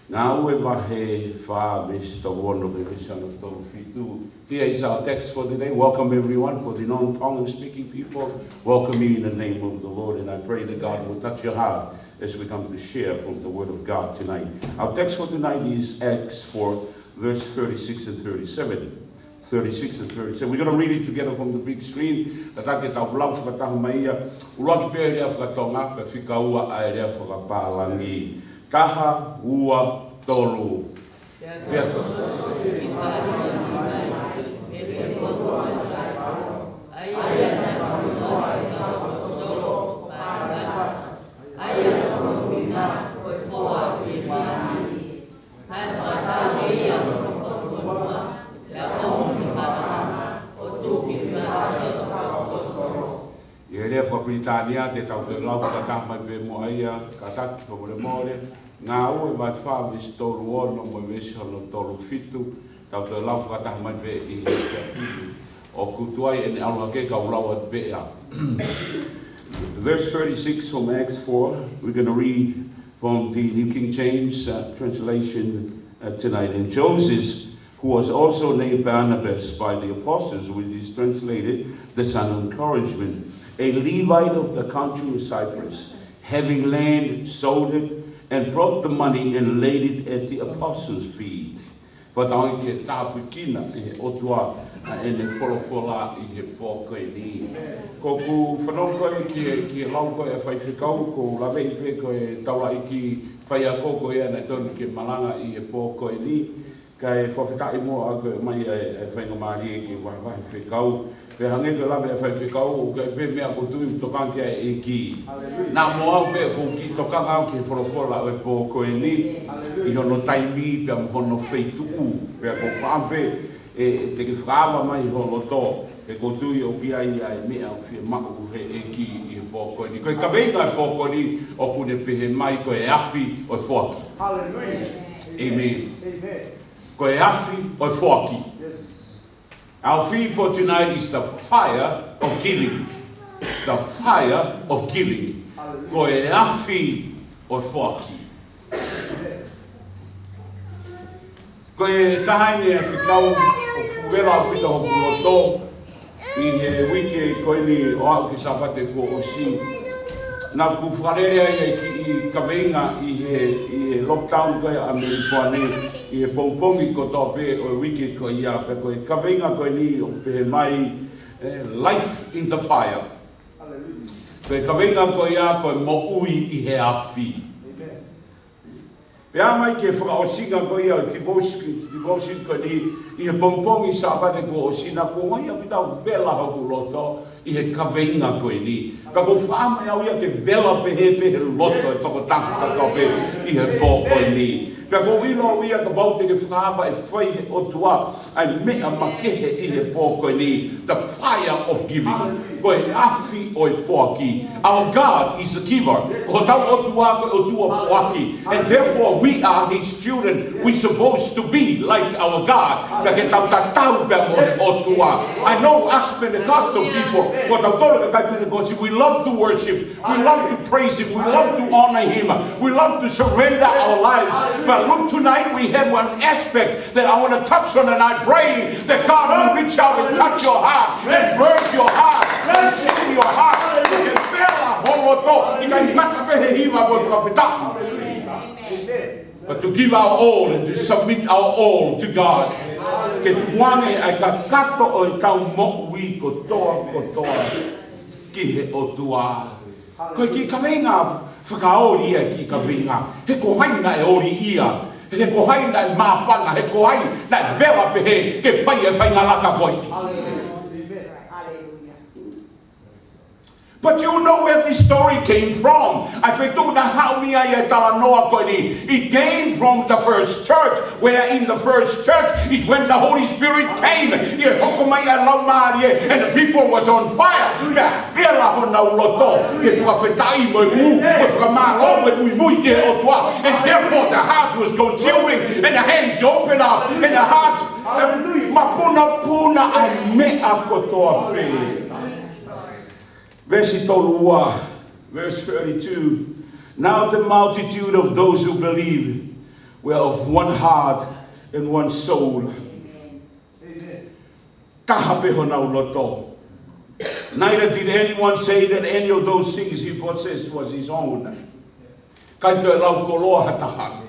Ngāue vahe fā veesi tolu ono mo e veesi hono tolu fitu. Here is our text for today. Welcome everyone. For the non-Tongan speaking people, welcome you in the name of the Lord, and I pray that God will touch your heart as we come to share from the Word of God tonight. Our text for tonight is Acts four, verse thirty-six and thirty-seven. Thirty-six and thirty-seven. We're gonna read it together from the big screen. Kātaki ke tau lau fakataha mai ia. ʻUluaki pē lea fakatonga, pea fika ua ʻa e lea fakapālangi. Taha, ua, tolu. Pea ko ʻI he lea fakapilitānia te tau toe lau fakataha mai pē muʻa ia, kātaki fakamolemole. Ngāue vahe fā veesi tolu ono mo e veesi hono tolu fitu, tau toe lau fakataha mai pē ʻi he efiafi ni. ʻOku tuai ʻene ʻalu hake kau lau atu pē ia. Verse thirty-six from Acts four, we're gonna read from the New King James, uh, translation, uh, tonight. And Joseph, who was also named Barnabas by the apostles, which is translated the son of encouragement, a Levite of the country of Cyprus, having land, sold it, and brought the money and laid it at the apostles' feet. Fakatauange ke tāpuekina ʻe he ʻOtua ʻa ʻene folofola ʻi he pō ko eni. ʻOku ou fanongo ko ē ki he, ki he lau ko ē ʻa e faifekau, ʻoku ou laveʻi pē ko e taulaʻeiki faiako ko ia naʻe tonu ke malanga ʻi he pō ko eni. Kae fakafetaʻi muʻa ʻa e mai ʻa e, ʻa e faingamālie ke vahevahe fekau. Pea hangē ko e lave ʻa e faifekau, ʻoku ʻi ai pē meʻa ʻoku ou tui ʻoku tokanga ki ai e ʻEiki. Haleluia. Naʻa mo au pē ʻoku ou kiʻi tokanga au ki he folofola ʻo e pō ko eni. Haleluia. ʻI hono taimi pea mo hono feituʻu. Pea ʻoku ou fakaʻamu pē ʻe, ʻe te ke fakaava mai ho loto. He ʻoku ou tui ʻoku ʻi ai ʻa e meʻa ʻoku fiemaʻu ʻe he ʻEiki ʻi he pō ko eni. Ko e kaveinga ʻo e pō ko eni ʻoku ne pehē mai ko e afi ʻo e foaki. Haleluia. ʻĒmeni. ʻĒmeni. Ko e afi ʻo e foaki. Yes. Our theme for tonight is the fire of giving. The fire of giving. Hallelujah. Ko e afi ʻo e foaki. Ko e taha eni e fekau ʻoku fuʻu vela ʻaupito hoku loto ʻi he uike ko eni ʻo aʻu ki he Sāpate kuo ʻosi. Naʻa ku fakalele ai e kiʻi kaveinga ʻi he, ʻi he lockdown ko ē ʻa Melipoane ʻi he pongipongi kotoa pē ʻo e uike ko ia, pea ko e kaveinga ko eni ʻoku pehē mai, eh, life in the fire. Hallelujah. Ko e kaveinga ko ia ko e moʻui ʻi he afi. Amen. Pea mai ki he fakaʻosinga ko ia ʻo e devotion, devotion ko eni ʻi he pongipongi Sāpate kuo ʻosi, naʻa ku ongoʻi ʻaupito ʻoku vela hoku loto ʻi he kaveinga ko eni. Pea ʻoku ou fakaʻamu ʻe au ia ke vela pehē pē he loto ʻo e tokotaha kotoa pē ʻi he pō ko eni. Pea ʻoku ou ʻilo ia kapau te ke fakaava ʻe fai he ʻOtua ʻa e meʻa makehe ʻi he pō ko eni, the fire of giving. Ko e afi ʻo e foaki. Our God is a giver. Ko hotau ʻOtua ko e ʻOtua foaki. And therefore we are his children. We supposed to be like our God. Pea ke tau tatau pē mo e ʻOtua. I know us Pentecostal people, ko tautolu kakai Pentecost, we love to worship. We love to praise him. We love to honor him. We love to surrender our lives. But look, tonight we have one aspect that I want to touch on, and I pray that God will reach out and touch your heart and burn your heart and seal your heart. Ke vela ho loto, ʻikai mata pē he hiva mo e fakafetaʻi. But to give our all and to submit our all to God. Ke tukuange ʻa e kakato ʻo e kau moʻui kotoa kotoa ki he ʻOtua. Ko e kiʻi kaveinga fakaoli ia, kiʻi kaveinga. He ko hai naʻe oli ia? He ko hai naʻe māfana? He ko hai naʻe vela pehē ke fai e faʻahinga laka ko eni? But you know where this story came from. ʻA e feituʻu naʻe haʻu mei ai e talanoa ko eni. It came from the first church, where in the first church is when the Holy Spirit came. ʻI he hoko mai ʻa e Laumālie, and the people was on fire. Pea vela honau loto he fakafetaʻi mo e ʻū, mo e fakamālō, mo e muimui ki he ʻOtua. And therefore the heart was consuming, and the hands open up, and the hearts, mapunapuna ʻa e meʻa kotoa pē. Veesi tolu ua, verse thirty-two. Now the multitude of those who believe were of one heart and one soul. Taha pē honau loto. Neither did anyone say that any of those things he possessed was his own. ʻIkai toe lau koloa ha taha.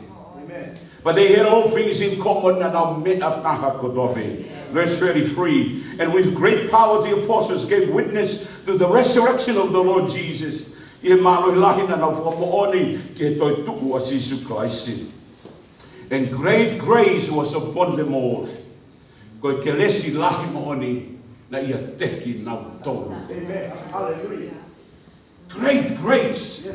But they had all things in common, naʻa nau meʻa taha kotoa pē. Verse thirty-three. And with great power the apostles gave witness to the resurrection of the Lord Jesus. ʻI he mālohi lahi naʻa nau fakamoʻoni ki he toetuʻu ʻa Sīsū Kalaisi. And great grace was upon them all. Ko e kelesi lahi moʻoni naʻe ʻiate kinautolu. Great grace.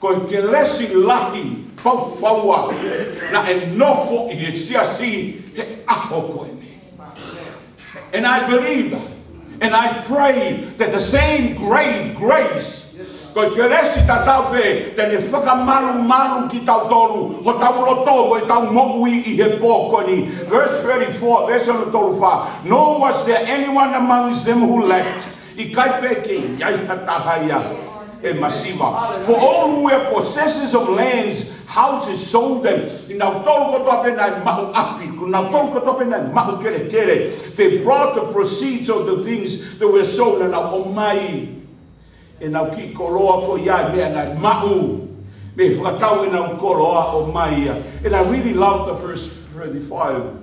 Ko e kelesi lahi faufaua naʻe nofo ʻi he siasi he ʻaho ko eni. And I believe, and I pray that the same great grace, ko e kelesi tatau pē te ne fakamalumalu kitautolu, hotau loto, mo ʻetau moʻui ʻi he pō ko eni. Verse thirty-four, veesi hono tolu fā. Nor was there anyone amongst them who lacked. ʻIkai pē ke ʻi ai ha taha ia ʻe masiva. For all who were possessors of lands, houses, sold them. ʻI nautolu kotoa pē naʻe maʻu ʻapi, ko nautolu kotoa pē naʻe maʻu kelekele. They brought the proceeds of the things that were sold, naʻa nau ʻomai ʻenau kiʻi koloa ko ia, meʻa naʻe maʻu, mei he fakatau ʻenau koloa ʻo ʻomai ia. And I really love the verse thirty-five.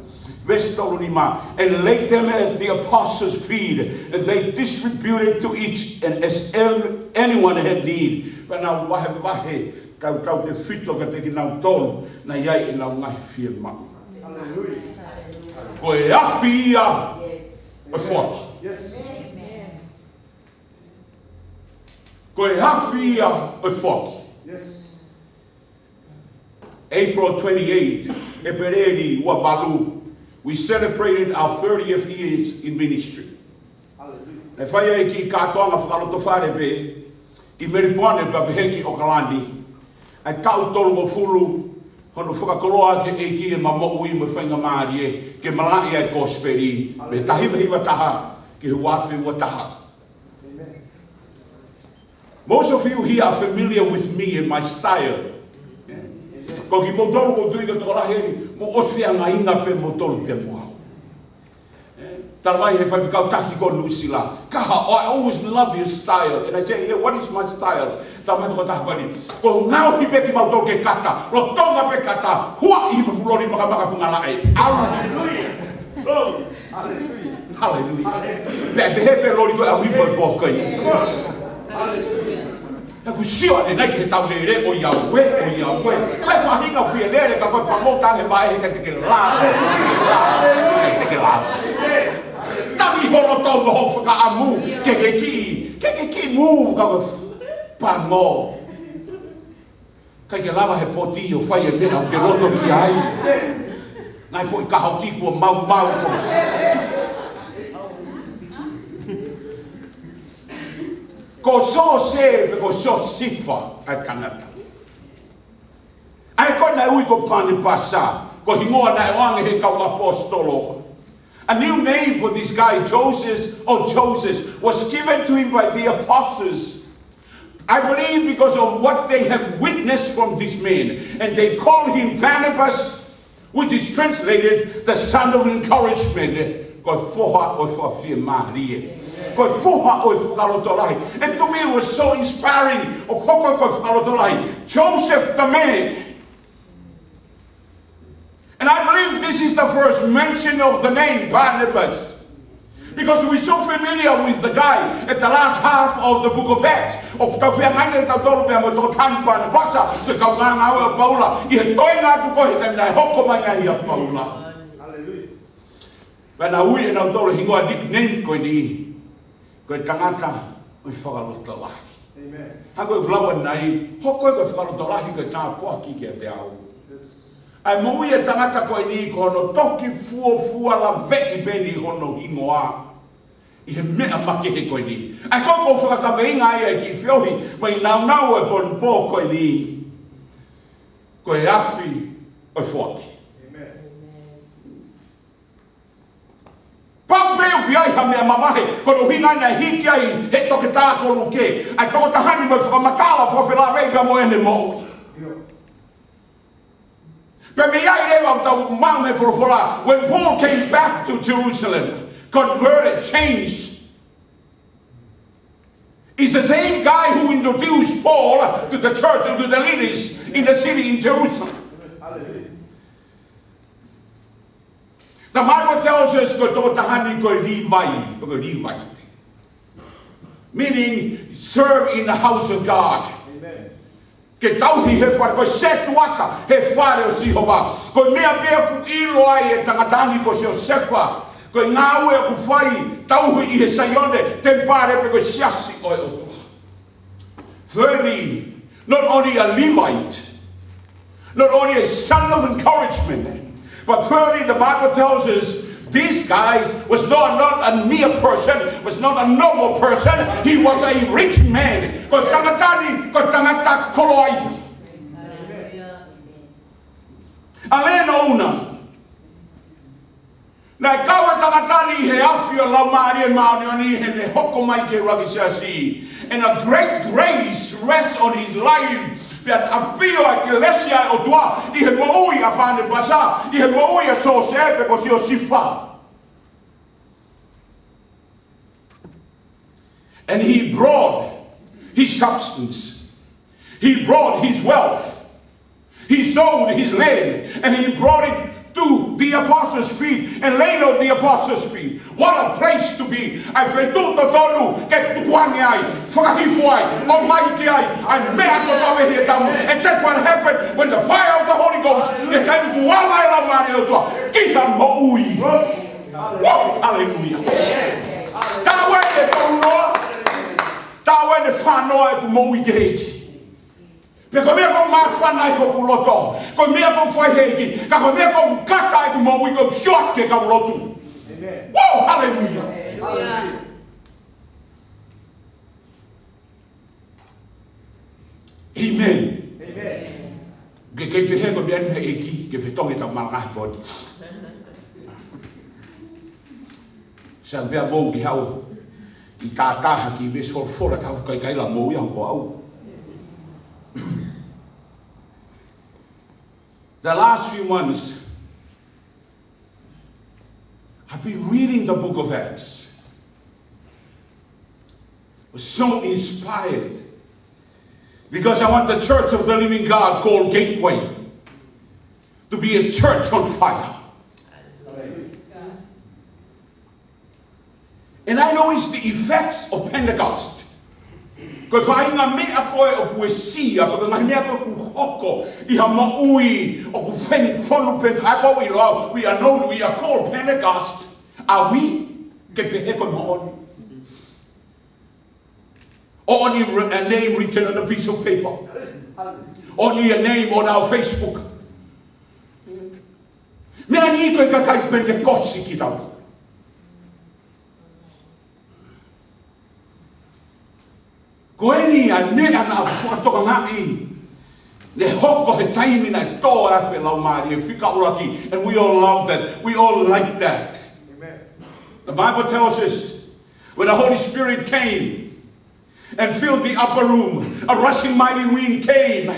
Veesi tolu nima, and laid them at the apostles' feet, and they distributed to each and as ev-, anyone had need. Pea nau vahevahe, kau tautefito kiate kinautolu naʻe ʻi ai ʻenau ngaahi fiemaʻu. Ko e afi ia ʻo e foaki. Ko e afi ia ʻo e foaki. April twenty-eight, ʻEpeleli ua valu, we celebrated our thirtieth years in ministry. Naʻe fai ai e kiʻi kātoanga fakalotofale pē ʻi Melipoane pea pehē ki ʻOkalani. ʻA e taʻu tolungofulu hono fakakoloa ʻaki ʻe he ʻEiki ʻema moʻui mo e faingamālie ke malaʻia e kosipeli mei he taha hiva hiva taha ki he ua afe ua taha. Most of you here are familiar with me and my style. Ko kimoutolu ʻoku ou tui ko e tokolahi eni, mou ʻosi feangainga pē moutolu pē mo au. Talamai ʻe he faifekau taki ko Nuʻusila, Kaha, I always love your style. And I say, yeah, what is my style? Talamai ko e taha pē eni, ko e ngaohi pē kimautolu ke kata, lolotonga pē kata, huaʻi fufuloli makamaka funga laʻe. Hallelujah. Haleluia. Pea pehē pē loli ko e ʻauhifo e pō ko eni. Naʻá ku sio ʻanenai ki he tau lele ʻo ia ue, ʻo ia ue. Ko e faʻahinga fie lele ka ko e pango tange mai he ka te ke la, la, ka te ke la. Tangi hono tau mo ho fakaʻamu, ke ke kiʻi, ke ke kiʻi move ka ko e pango. ʻIkai ke lava he poti ʻo fai e meʻa ʻoku ke loto ki ai. Ngaahi foʻi kahoki kuo maumau ko. Ko Sose pe ko Sosifa ʻa e tangata. ʻA ia ko ē naʻe ui ko Panepasa, ko e hingoa naʻe ʻoange he kau ʻaposetolo. A new name for this guy, Joseph, or Joseph, was given to him by the apostles. I believe because of what they have witnessed from this man, and they call him Barnabas, which is translated the son of encouragement. Ko e foha ʻo e fakafiemālie. Ko e foha ʻo e fakalotolahi. And to me it was so inspiring. ʻOku hoko ko e fakalotolahi. Joseph the man. And I believe this is the first mention of the name Barnabas. Because we're so familiar with the guy at the last half of the book of Acts. ʻOku tau feangai ʻe tautolu pea mo e tokotaha ni Panepasa, ko e kau ngāngāue ʻo Paula, ʻi he toenga atu ko ē he taimi naʻe hoko mai ai ʻa Paula. Hallelujah. Pea naʻe ui ʻe nautolu e hingoa, nickname ko eni, ko e tangata ʻo e fakalotolahi. Amen. Hangē ko e lau ʻanenai, hoko ko e fakalotolahi ko e tāpuaki kiate au. Yes. ʻA e moʻui ʻa e tangata ko eni ko hono toki fuofua laveʻi pē eni hono hingoa ʻi he meʻa makehe ko eni. ʻA ia ko e fakakaveinga ia ʻa e kiʻi feohi mei he nāunau ʻo e pongipongi ko eni. Ko e afi ʻo e foaki. Amen. Pau pē ʻoku ʻi ai ha meʻa mavahe, ko hono ʻuhinga naʻe hiki ai he toketā ko Luke ʻa e tokotaha ni mo e fakamatala fakafelāveʻi pea mo ʻene moʻui. Pea mei ai leva ʻoku tau maʻu mei he folofola, when Paul came back to Jerusalem, converted, changed, is the same guy who introduced Paul to the church and to the leaders in the city in Jerusalem. The Bible tells us ko e tokotaha ni ko e Levi, ko e Levite. Meaning, serve in the house of God. Amen. Ke tauhi he fale, ko e setuata he fale ʻo Sihova. Ko e meʻa pē ʻoku ʻilo ai e tangata ni ko Siosefa, ko e ngāue ʻoku fai, tauhi ʻi he Saione, temipale pe ko e siasi ʻo e ʻOtua. Thirdly, not only a Levite, not only a son of encouragement, but thirdly, the Bible tells us this guy was not, not a mere person, was not a normal person, he was a rich man. Ko e tangata ni, ko e tangata koloaʻia. A lena ʻoku naʻe kau e tangata ni he afi ʻo e Laumālie Māʻoniʻoni heʻene hoko mai ki he ʻuluaki siasi. And a great grace rests on his life. Pea ʻafio ʻa e kelesi ʻa e ʻOtua ʻi he moʻui ʻa Panepasa, ʻi he moʻui ʻa Sose pe ko Siosifa. And he brought his substance. He brought his wealth. He sold his land and he brought it to the apostles' feet and laid on the apostles' feet. What a place to be. ʻA e feituʻu totonu ke tukuange ai, fakahifo ai, ʻomai ki ai ʻa e meʻa kotoa mei he tamu. And that's what happened when the fire of the Holy Ghost, ʻi he taimi kuo ala e Laumālie ʻo e ʻOtua ki ha moʻui. Wow, hallelujah. Taua e taunoa, taua e fānoa ʻeku moʻui ki he ʻEiki. Pe ko e meʻa ʻoku māfana ai hoku loto, ko e meʻa ʻoku fai he ʻEiki, ka ko e meʻa ʻoku kata ʻeku moʻui, ʻoku short ke kau lotu. Amen. Wow, hallelujah. Hallelujah. Amen. Amen. Ke kei pehē ko e meʻa ni mei he ʻEiki, ke fetongi ʻetau malanga he pō ni. Sai pē mou ke haʻu ʻo tātā ha kiʻi veesi folofola, tau kaikaila mo ia ko au. The last few months, I've been reading the book of Acts. Was so inspired because I want the church of the living God called Gateway to be a church on fire. And I noticed the effects of Pentecost. Ko e faʻahinga meʻa ko ē ʻoku uesia, ko e ngaahi meʻa ko ē ʻoku hoko ʻi ha moʻui ʻoku fen-, fonu Pente-, ʻa ia ko e ʻilo au, we are known, we are called Pentecost. Are we? Ke pehē ko e moʻoni. Or only a name written on a piece of paper. Only a name on our Facebook. Meʻa ni ko e kakai Pentekosi kitautolu. Ko eni ʻa e meʻa naʻa ku fakatokangaʻi ne hoko he taimi naʻe tō ai e Laumālie, fika ʻuluaki, and we all love that. We all like that. Amen. The Bible tells us when the Holy Spirit came and filled the upper room, a rushing mighty wind came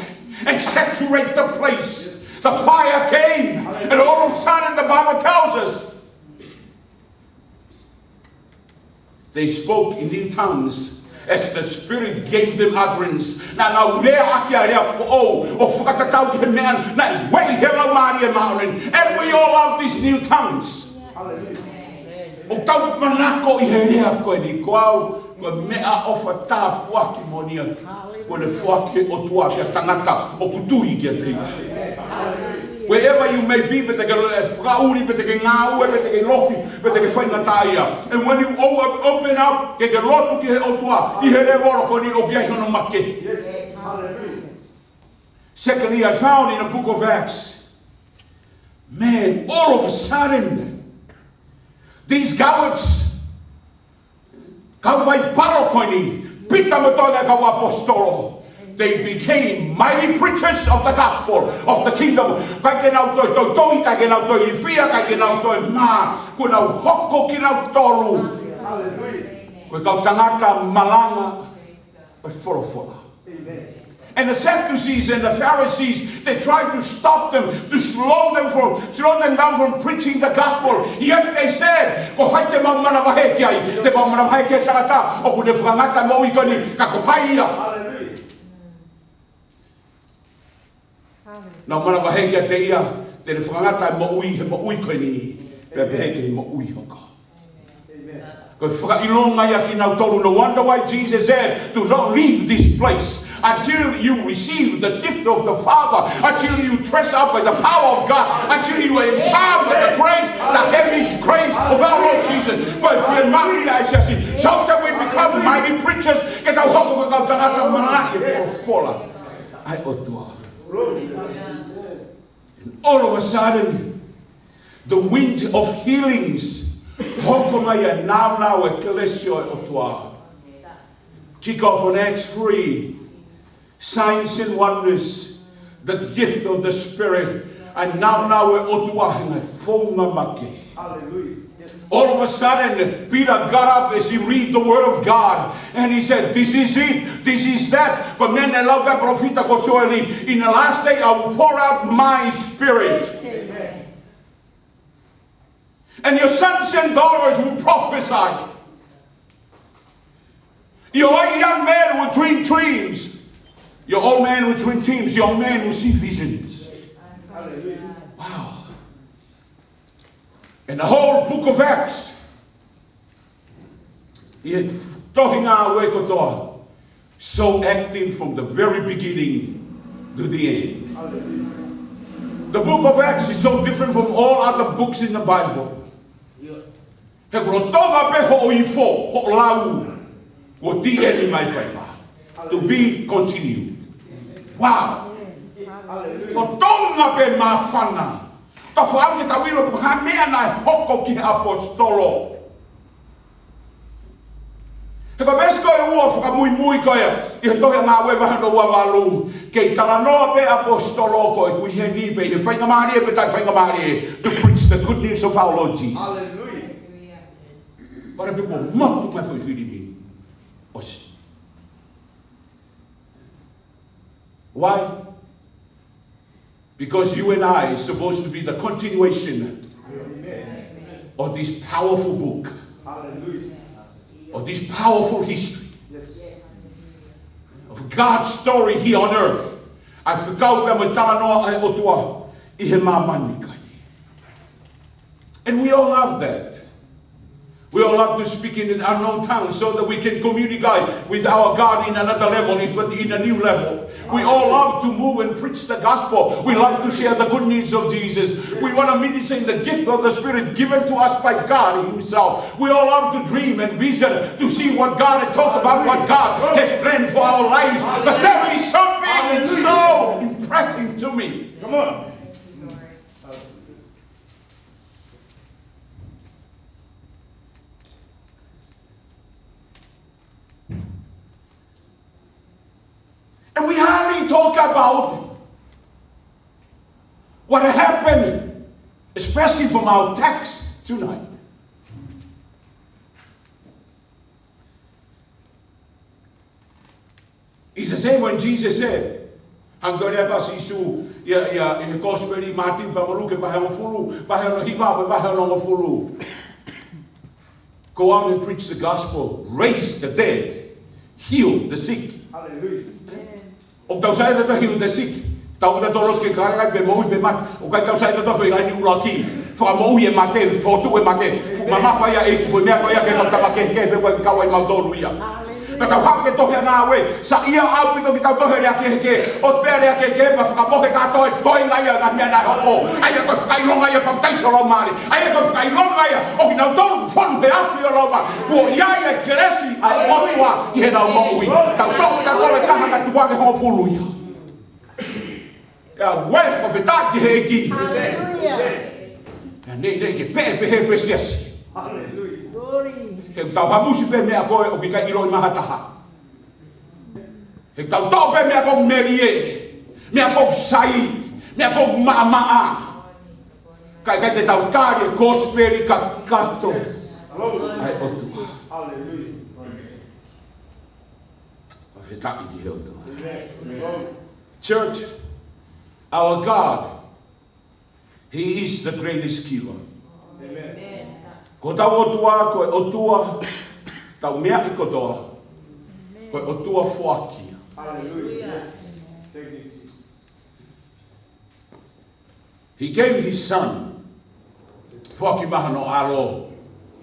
and saturate the place. The fire came, and all of a sudden the Bible tells us they spoke in new tongues as the Spirit gave them utterance. Naʻa nau lea ʻaki ʻa e lea foʻou ʻo fakatatau ki he meʻa naʻe ueʻi he Laumālie Māʻoniʻoni. And we all love these new tongues. Hallelujah. ʻOku tau manako ʻi he lea ko eni, ko au, ko e meʻaʻofa tāpuaki moʻoni ia. Ko ʻene foaki ʻe he ʻOtua ki he tangata ʻoku tui kiate ia. Wherever you may be, pe te ke fakaʻuli, pe te ke ngāue, pe te ke loki, pe te ke faingataʻaʻia. And when you o-, open up, ke ke lotu ki he ʻOtua, ʻi he lēvolo ko eni ʻoku ʻi ai hono makehe. Yes. Hallelujah. Secondly, I found in the book of Acts, man, all of a sudden, these cowards, kau vaipalo ko eni, Pita mo e toenga kau ʻaposetolo, they became mighty preachers of the gospel of the kingdom. ʻIkai ke nau toe toutou, ʻikai ke nau toe ilifia, ʻikai ke nau toe mā, kuo nau hoko kinautolu ko e kau tangata malanga ʻo e folofola. Amen. And the Sadducees and the Pharisees, they tried to stop them, to slow them from, slow them down from preaching the gospel. Yet they said, ko hai te mau manavahē ki ai? Te mau manavahē ki he tangata ʻoku ne fakangata e moʻui ko eni, ka ko hai ia? Hallelujah. Nau manavahē kiate ia, te ne fakangata e moʻui, he moʻui ko eni, pea pehē ki he moʻui hoko. Amen. Ko e fakaʻilonga ia kinautolu, no wonder why Jesus said, do not leave this place until you receive the gift of the Father, until you dress up by the power of God, until you are empowered by the grace, the heavenly grace of our Lord Jesus. Ko e fiemaʻu ia ʻa e siasi, so that we become mighty preachers, ke tau hoko ko e kau tangata malanga ʻo e folofola ʻa e ʻOtua. And all of a sudden, the wind of healings, hoko mai ʻa e nāunau ʻo e kelesi ʻo e ʻOtua. Kick off on Acts three, signs and wonders, the gift of the Spirit, ʻa e nāunau ʻo e ʻOtua he ngaahi founga makehe. Hallelujah. Yes. All of a sudden, Peter got up as he read the word of God, and he said, this is it, this is that. Ko e meʻa naʻe lau ʻe he palōfita ko Sioeli, in the last day I will pour out my Spirit. Amen. And your sons and daughters will prophesy. Your young men will dream dreams. Your old men will dream dreams. Your men will see visions. Hallelujah. Wow. And the whole book of Acts, ʻi he tohi Ngāue kotoa, so active from the very beginning to the end. The book of Acts is so different from all other books in the Bible. He ko e lolotonga pē hoʻo ifo, hoʻo lau, ko e D N mai fai pā. To be continued. Wow. Lolotonga pē māfana. Tau faʻa ke tau ʻilo pe ko e hā e meʻa naʻe hoko ki he ʻaposetolo. He ko e veesi ko ē ʻoku fakamuimui ko ia ʻi he tohi Ngāue vahe hono ua valu, kei talanoa pē ʻaposetolo ko ē ʻoku ʻi heni pe ʻi he faingamālie pe taʻefaingamālie, to preach the good news of our Lord Jesus. Hallelujah. Pea pehē kuo motu mai foʻi filimi. ʻOsi. Why? Because you and I is supposed to be the continuation of this powerful book, of this powerful history of God's story here on earth. ʻA e fekau pea mo e talanoa ʻa e ʻOtua ʻi he māmani ko eni. And we all love that. We all love to speak in an unknown tongue so that we can communicate with our God in another level, even in a new level. We all love to move and preach the gospel. We love to share the good news of Jesus. We want to minister in the gift of the Spirit given to us by God Himself. We all love to dream and vision to see what God had talked about, what God has planned for our lives. But there is something that's so impressive to me. Come on. And we hardly talk about what happened, especially from our text tonight. It's the same when Jesus said, hangē ko e lea ʻa Sīsū ʻi he, ʻi he, ʻi he Kosipeli Mātiu pea mo Luke vahe hongofulu, vahe hono hiva, vahe hono hongofulu. Go out and preach the gospel, raise the dead, heal the sick. Hallelujah. ʻOku tau saiʻia tautolu heal the sick. Tau ʻuta tolo ke kākā pē moʻui pē mate. ʻOku ʻikai tau saiʻia tautolu feinga ni ʻuluaki. Fakamoʻui e mate, fotu e mate. Fuʻu mamafa ia ʻEiki, foʻi meʻa ko ia ke tau tapa kehekehe pē ko e kau ai mautolu ia. Pea tau haʻu ki he tohi ʻa Ngāue, saiʻia ʻaupito kitautolu he lea kehekehe. ʻOsi pē lea kehekehe, pea fakamohe kātoa e toenga ia ʻa e ngaahi meʻa naʻe hoko. ʻA ia ko e fakaʻilonga ia papitaiso Laumālie. ʻA ia ko e fakaʻilonga ia ʻo kinautolu fonu he afi ʻo Laumālie. Kuo ʻi ai e kelesi ʻa e ʻOtua ʻi heʻenau moʻui. Tautolu, tautolu e taha ka tuku ange hongofulu ia. ʻIo, ʻoku fakafetaʻi ki he ʻEiki. Hallelujah. Pea neʻineʻi ke pehē pē he pē siasi. Hallelujah. Glory. He ʻoku tau hamusi pē meʻa ko ē ʻoku ʻikai ʻiloʻi mai ha taha. He ʻoku tau toʻo pē meʻa ʻoku melie, meʻa ʻoku sai, meʻa ʻoku maʻamaʻa. Kae ʻikai te tau tali e kosipeli kakato ʻa e ʻOtua. Hallelujah. Fakafetaʻi ki he ʻOtua. Amen. Church, our God, He is the greatest keeper. Amen. Ko hotau ʻOtua, ko e ʻOtua tau meaʻi kotoa, ko e ʻOtua foaki. Hallelujah. Yes. Thank you, Jesus. He gave His Son. Foaki mai hono ʻAlo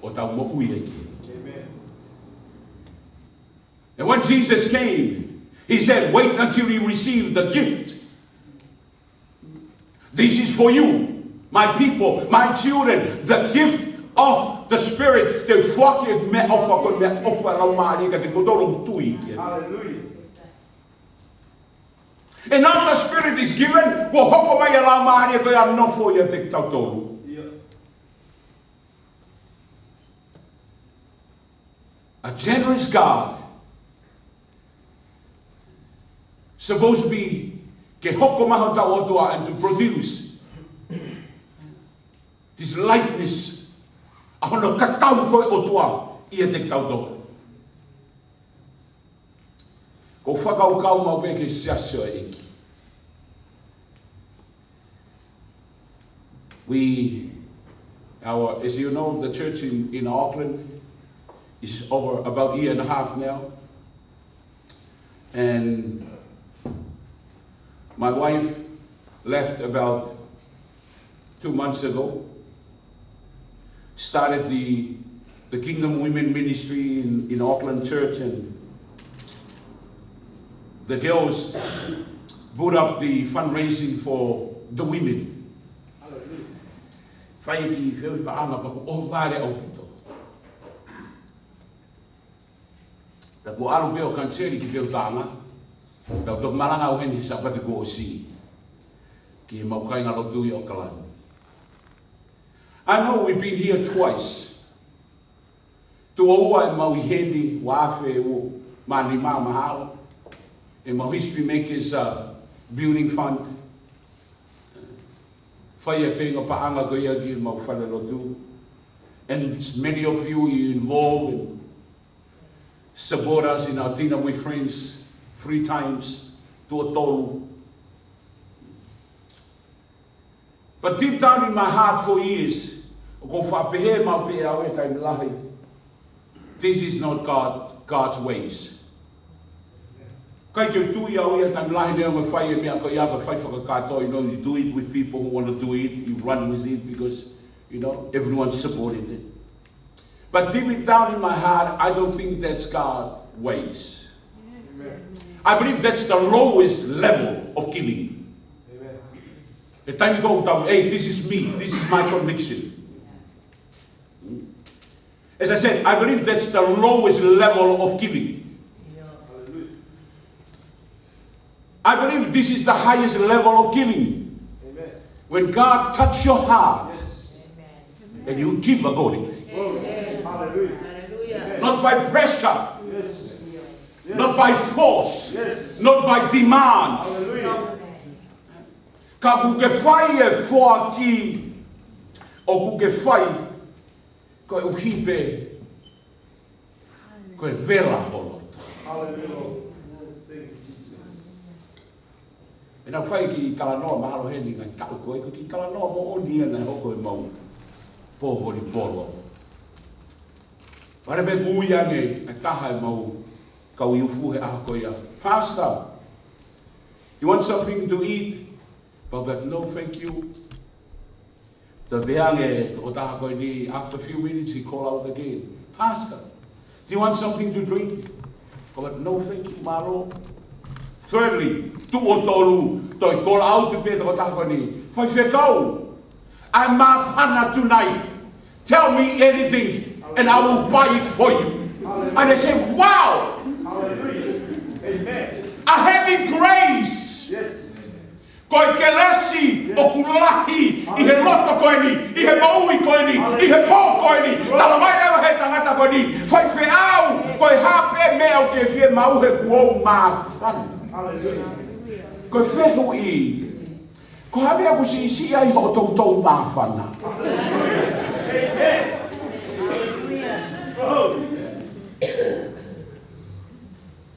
ʻo tau moʻui ʻEiki. Amen. And when Jesus came, He said, "Wait until you receive the gift. This is for you, my people, my children, the gift of the Spirit." Te u foaki e meʻaʻofa ko e meʻaʻofa Laumālie kiate kimoutolu ʻoku tui kiate au. Hallelujah. And now the Spirit is given, kuo hoko mai ʻa e Laumālie ko ia ʻo nofo ʻiate kitautolu. Yeah. A generous God, supposed to be ke hoko mai hotau ʻOtua and to produce His likeness, ʻa hono tatau ko e ʻOtua ʻiate kitautolu. ʻOku ou fakakaukau maʻu pē ki he siasi ʻo e ʻEiki. We, our, as you know, the church in, in Auckland is over about a year and a half now. And my wife left about two months ago, started the, the Kingdom Women Ministry in, in Auckland Church, and the girls put up the fundraising for the women. Fai e kiʻi feʻauhi paʻanga pea ʻohovale ʻaupito. Pea kuo ʻalu pē ʻo kaniseli e kiʻi feʻauhi paʻanga. Pea u toki malanga au heni he Sāpate kuo ʻosi ki heʻemau kāingalotu ʻi ʻAokalani. I know we've been here twice. Tuʻo ua ʻemau ʻi heni, ua afe ua mā nima mahalo. ʻEmau History Makers, uh, Building Fund. Fai e feinga paʻanga ko ia ki heʻemau falelotu. And many of you, you involved and support us in our dinner with friends three times, tuʻo tolu. But deep down in my heart for years, ʻoku ou faʻa pehē maʻu pē ʻe au he taimi lahi, this is not God, God's ways. ʻIkai ke u tui au ia he taimi lahi, neongo e fai e meʻa ko ia, ko e fai fakakātoa, you know, you do it with people who want to do it, you run with it because, you know, everyone supported it. But deep it down in my heart, I don't think that's God's ways. I believe that's the lowest level of giving. He taimi ko ē ʻoku tau, hey, this is me, this is my conviction. As I said, I believe that's the lowest level of giving. I believe this is the highest level of giving. When God touch your heart and you give accordingly. Not by pressure, not by force, not by demand. Ka ʻoku ke fai e foaki, ʻoku ke fai koeʻuhi pē ko e vela ho loto. ʻE nau fai e kiʻi talanoa mahalo heni ngaahi taʻu ko ē, ko e kiʻi talanoa moʻoni ia naʻe hoko ʻemau pō volipolo. Pea ne pehē ʻe he taha ʻemau kau iufu he ʻaho ko ia, Pastor, you want something to eat? But, but no, thank you. Toe pehē ange e tokotaha ko eni, after a few minutes, he call out again. Pastor, do you want something to drink? Ko e, no, thank you, mālō. Thirdly, tuʻo tolu, toe call out pē e tokotaha ko eni. Faifekau, I'm māfana tonight. Tell me anything and I will buy it for you. And I say, wow! A heavy grace. Ko e kelesi ʻoku lahi ʻi he loto ko eni, ʻi he moʻui ko eni, ʻi he pō ko eni. Tala mai leva ʻe he tangata ko eni, faifekau, ko e hā pē meʻa ʻoku ke fiemaʻu he kuo u māfana. Ko e fehuʻi, ko e hā e meʻa ʻoku siʻisiʻi ai hoʻo toutou māfana?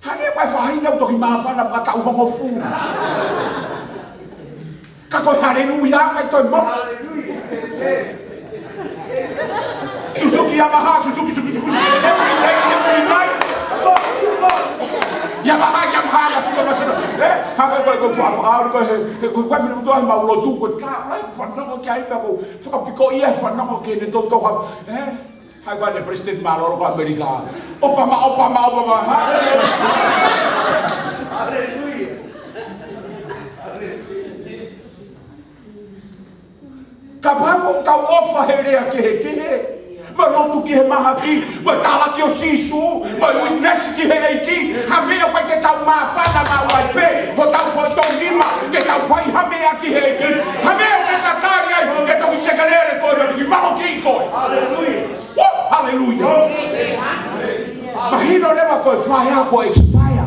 Hangē ko e faʻahinga ʻoku toki māfana fakataʻu hongofulu. Ka ko e haleluia, ʻikai toe mo. Suzuki, Yamaha, Suzuki, Suzuki, Suzuki. Every day, every night. Yamaha, Yamaha, Yasuda, Mazda. ʻE, ka ko e, ko e, ko e faʻa, faʻa, ko e, he, he, ko e, ko e fine mutu ai mau lotu, ko e ka, ʻai, fanongo ki ai pea ko, fakapiko ia, fanongo ki heʻene toutou ha, ʻe? Hai ko ʻene Palesiteni Mālōlō ko ʻAmelika. Obama, Obama, Obama. Haleluia. Kapau ʻoku tau ʻofa he lea kehekehe, mo e lotu ki he mahaki, mo e talaki ʻo Sīsū, mo e witness ki he ʻEiki, ha meʻa ʻoku ʻikai ke tau māfana maʻu ai pē, hotau foʻi tongi nima, ke tau fai ha meʻa ki he ʻEiki, ha meʻa ʻoku ke tatali ai, ke toki tekelele koe, mo e kiʻi malo ki koe. Haleluia. Woo! Haleluia. Mahino leva ko e fai ako expire.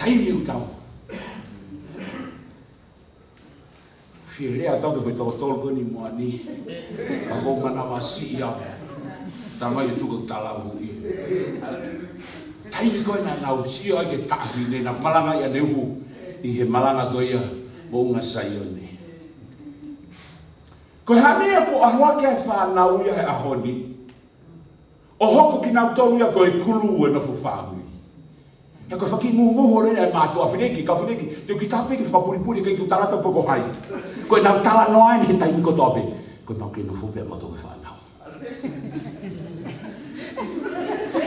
Taimi ʻoku tau fie lea atu ki he foʻi toko tolu ko eni mo ʻani. Ka ko e manavasiʻi au. Tala mai e tuku ʻoku talauhuʻi. Taimi ko ē naʻa nau sio ai ki he taʻahine naʻe malanga ia ʻene uhu ʻi he malanga ko ia Moʻunga Saione. Ko e hā e meʻa ʻoku ʻalu ʻaki ai e fānau ia he ʻaho ni, ʻo hoko kinautolu ia ko e kulu ʻo e nofo fāmili. He ko e fakingungu ʻo e lea ʻa e mātuʻa, feneki, kau feneki, te u kiʻi tala pē ke fakapulipuli, ʻikai ke u tala atu pe ko hai. Ko ʻenau talanoa eni he taimi kotoa pē, ko ʻemau kei nofo pē ʻa mautolu ko e fānau.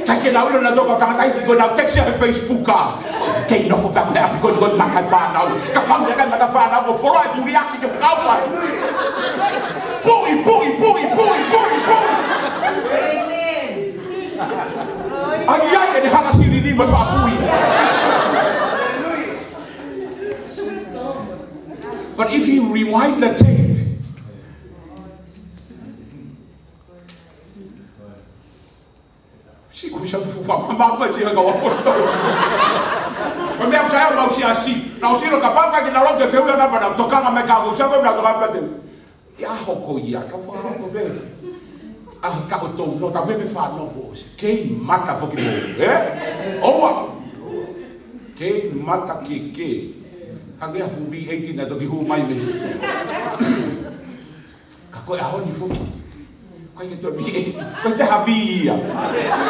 ʻIkai ke nau ʻilo nautolu ko e tangataʻeiki, ko ʻenau text ia he Facebook ā. Kei nofo pē au he ʻapi ko eni ko e mata e fānau. Kapau naʻe ʻikai mata e fānau, ko e folofola ʻe muliaki ke fakaʻauha. Puʻi, puʻi, puʻi, puʻi, puʻi, puʻi. ʻAi, ʻai, ʻene hanga silini mo e fakapuʻi. But if you rewind the tape, si ku sa tu fufa mama ma si ka wa ko to. Ko e meʻa ʻoku sai ʻemau siasi. Nau sio kapau ʻikai ke nau lau ke fehuʻi ʻa e kapa, nau tokanga mai ka ko sa ko nau tokanga pē te. ʻI he ʻaho ko ia, ka fā ko pē. ʻA ka o tau nofo, ka pē pē fānau ko si. Kei mata foki mo, ē? ʻOua. Kei mata ke ke. Hangē ha fuʻu V eight naʻe toki hū mai mei. Ka ko e ʻaho ni foki. ʻIkai ke toe V eight. Ko e te ha V ia.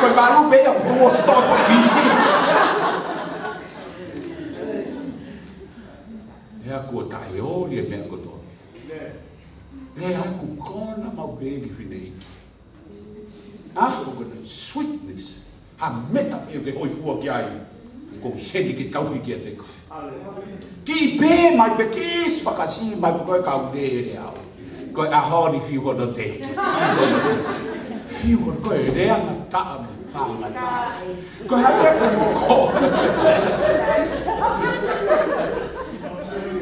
Ko e malu pē ia, ko e ʻosi tō foki V eight. ʻE aku ʻo taʻeoli e meʻa kotoa. Lea ʻoku kona maʻu pē ki he fineʻeiki. ʻA, ʻoku kona sweetness. Ha meʻa pē ʻoku ke hōifua ki ai. Ko heni ke tauhi kiate koe. Ki pē mai pē kisi fakasi mai pē koe kau lele au. Ko e ʻaho ni fiu hono teke. Fiu hono teke. Fiu hono ko e lea ngataʻa mo tangata. Ko e hā pē ko moko.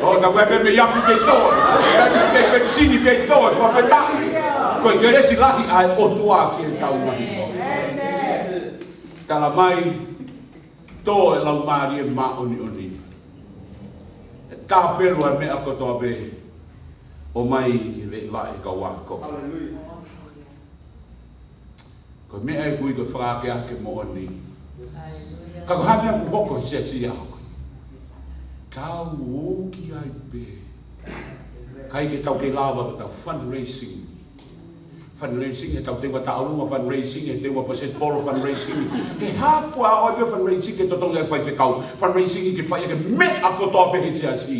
ʻO, ka ko e pē mei afi pē ʻi toʻo. Pē, pē, pē, pē sini pē ʻi toʻo, fakafetaʻi. Ko e kelesi lahi ʻa e ʻOtua ki he tau lahi. Tala mai, tō e Laumālie Māʻoniʻoni. ʻE kapelu ʻa e meʻa kotoa pē, ʻomai ki he veʻe vaʻe kau ako. Ko e meʻa ʻoku ui ko e fakaakeake moʻoni. Ka ko e hā e meʻa ʻoku hoko he siasi ʻaho ko eni? Tau ō ki ai pē. ʻIkai ke tau kei lava ke tau fundraising. Fundraising, ʻe tau teua taʻolunga fundraising, ʻe teua paseti polo fundraising. Ke hafua ʻo pē fundraising ke totongi ai faifekau. Fundraising ke fai ʻaki e meʻa kotoa pē he siasi.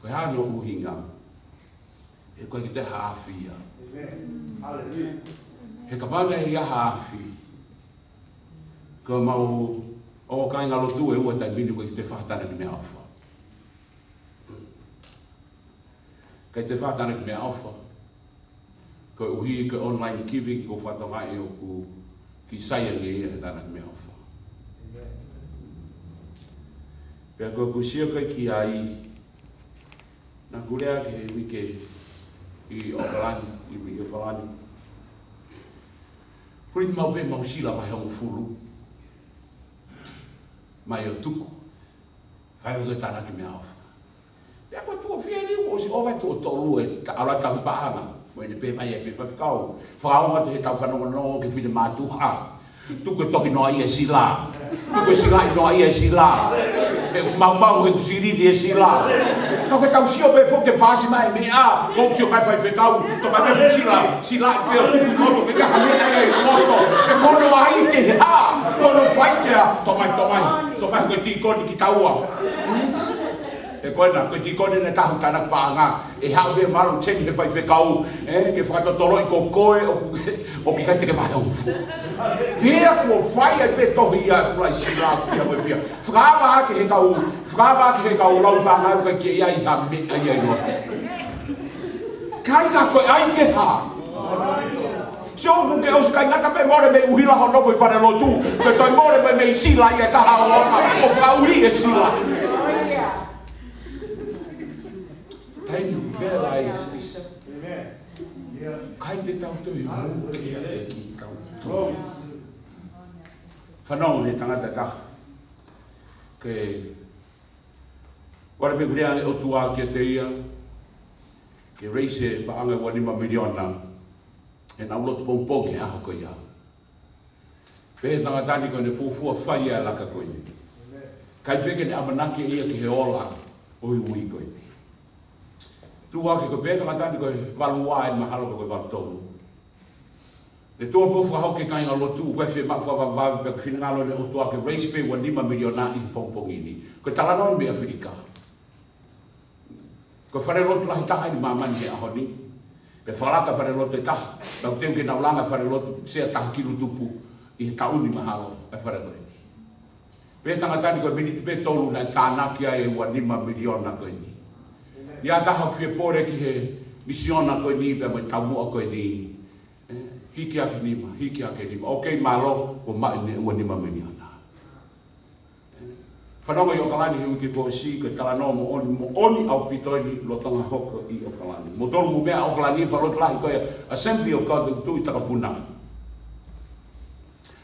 Ko e hā hono ʻuhinga? He ʻoku ʻikai ke toe ha afi ia. He kapau naʻe ʻi ai ha afi, ko e mau ō kāingalotu ʻe ua taimi ni ʻoku ʻikai ke toe fai ha tānaki meʻaʻofa. ʻIkai toe fai ha tānaki meʻaʻofa. Koeʻuhi ko e online giving ʻoku ou fakatokangaʻi ʻoku kiʻi sai ange ia he tānaki meʻaʻofa. Pea ko ʻeku sio ko ē ki ai, naʻá ku lea ki he uike ʻi ʻOkalani, ʻi, ʻi ʻOkalani. Print maʻu pē mau sila vahe hongofulu. Mai ʻo tuku. Fai ʻo tānaki meʻaʻofa. Pea ko e tuʻo fiha ni, ʻosi ʻova e tuʻo tolu e ta-, ala tauhi paʻanga. Mo ʻene pehē mai ʻe he faifekau. Fakaongo atu he tau fanongonongo ki he finemātuʻa. Tuku e tohi noaʻia e sila. Tuku e silaʻi noaʻia e sila. ʻE maumau he kusilini e sila. Ka ko e tau sio pē foki ke paasi mai e meʻa. Ko e sio mai faifekau. Toʻo mai pē fuʻu sila. Silaʻi pē ʻo tuku moto. Ke kaha meʻa ia ʻi loto. Ke kono ai ke hā. Kono fai ke hā. Toʻo mai, toʻo mai. Toʻo mai ko e tīkoni kitaua. ʻE ko ena, ko e tīkoni ena tahu tānaki paʻanga. ʻE haʻu pē malu teni he faifekau, ē, ke fakatotoloʻi ko koe ʻoku, ʻoku ʻikai te ke vahe hongofulu. Pea kuo fai ai pē tohi ia e fuʻu laʻi sila, fiha mo e fiha. Fakaava ake he kau, fakaava ake he kau lau paʻanga ʻoku ʻikai ke ʻi ai ha meʻa ia ʻi loto. Kāinga ko e ʻai ke hā. Sio ʻoku ke ʻosi kāinga pē mole mei ʻuhila hono foʻi falelotu. Pea toe mole mei, mei sila ia taha ʻo ʻoka, ʻo fakaʻuli e sila. Taimi ʻoku vela ai e sisi. ʻIkai te tau toe ʻi muʻa ki he ʻEiki tau tō. Fanongo he tangata taha. Ke, ʻoua pē kuo lea ange ʻOtua kiate ia ke raise e paʻanga ua nima miliona. He naʻa nau lotu pongipongi he ʻaho ko ia. Pehē tangata ni ko ʻene fuofua fai ʻa e laka ko eni. ʻIkai pē ke ne ʻamanaki ia ki he ola ʻo e uike ko eni. Tuʻu hake ko e pehē tangata ni ko e valu ua ʻene mahalo ko e valu tolu. Ne tuʻu pē ʻo fakahoko e kāingalotu, ko e fiemaʻu fakavavevave pea ko e finangalo ʻo e ʻOtua ke raise pē ua nima miliona ʻi he pongipongi ni. Ko e talanoa mei ʻAfilika. Ko e falelotu lahi taha ʻi māmani he ʻaho ni. Pea fakalaka falelotu ʻe taha. Naʻa ku teu ke nau langa falelotu, sea taha kilu tupu ʻi he taʻu ni mahalo e falelotu ni. Pehē tangata ni ko e miniti pē tolu naʻe tānaki ai e ua nima miliona ko eni. ʻI ai ha taha ʻoku fie pole ki he misiona ko eni, pea mo e taumuʻa ko eni. Ē, hiki hake nima, hiki hake nima. ʻOkei, mālō, kuo maʻu eni e ua nima miliona. Fanongo ʻi ʻOkalani he uike kuo ʻosi, ko e talanoa moʻoni, moʻoni ʻaupito eni lolotonga hoko ʻi ʻOkalani. Mo tolu mo meʻa ʻOkalani, falelotu lahi ko ia, Assembly of God ʻoku tuʻu ʻi Takapuna.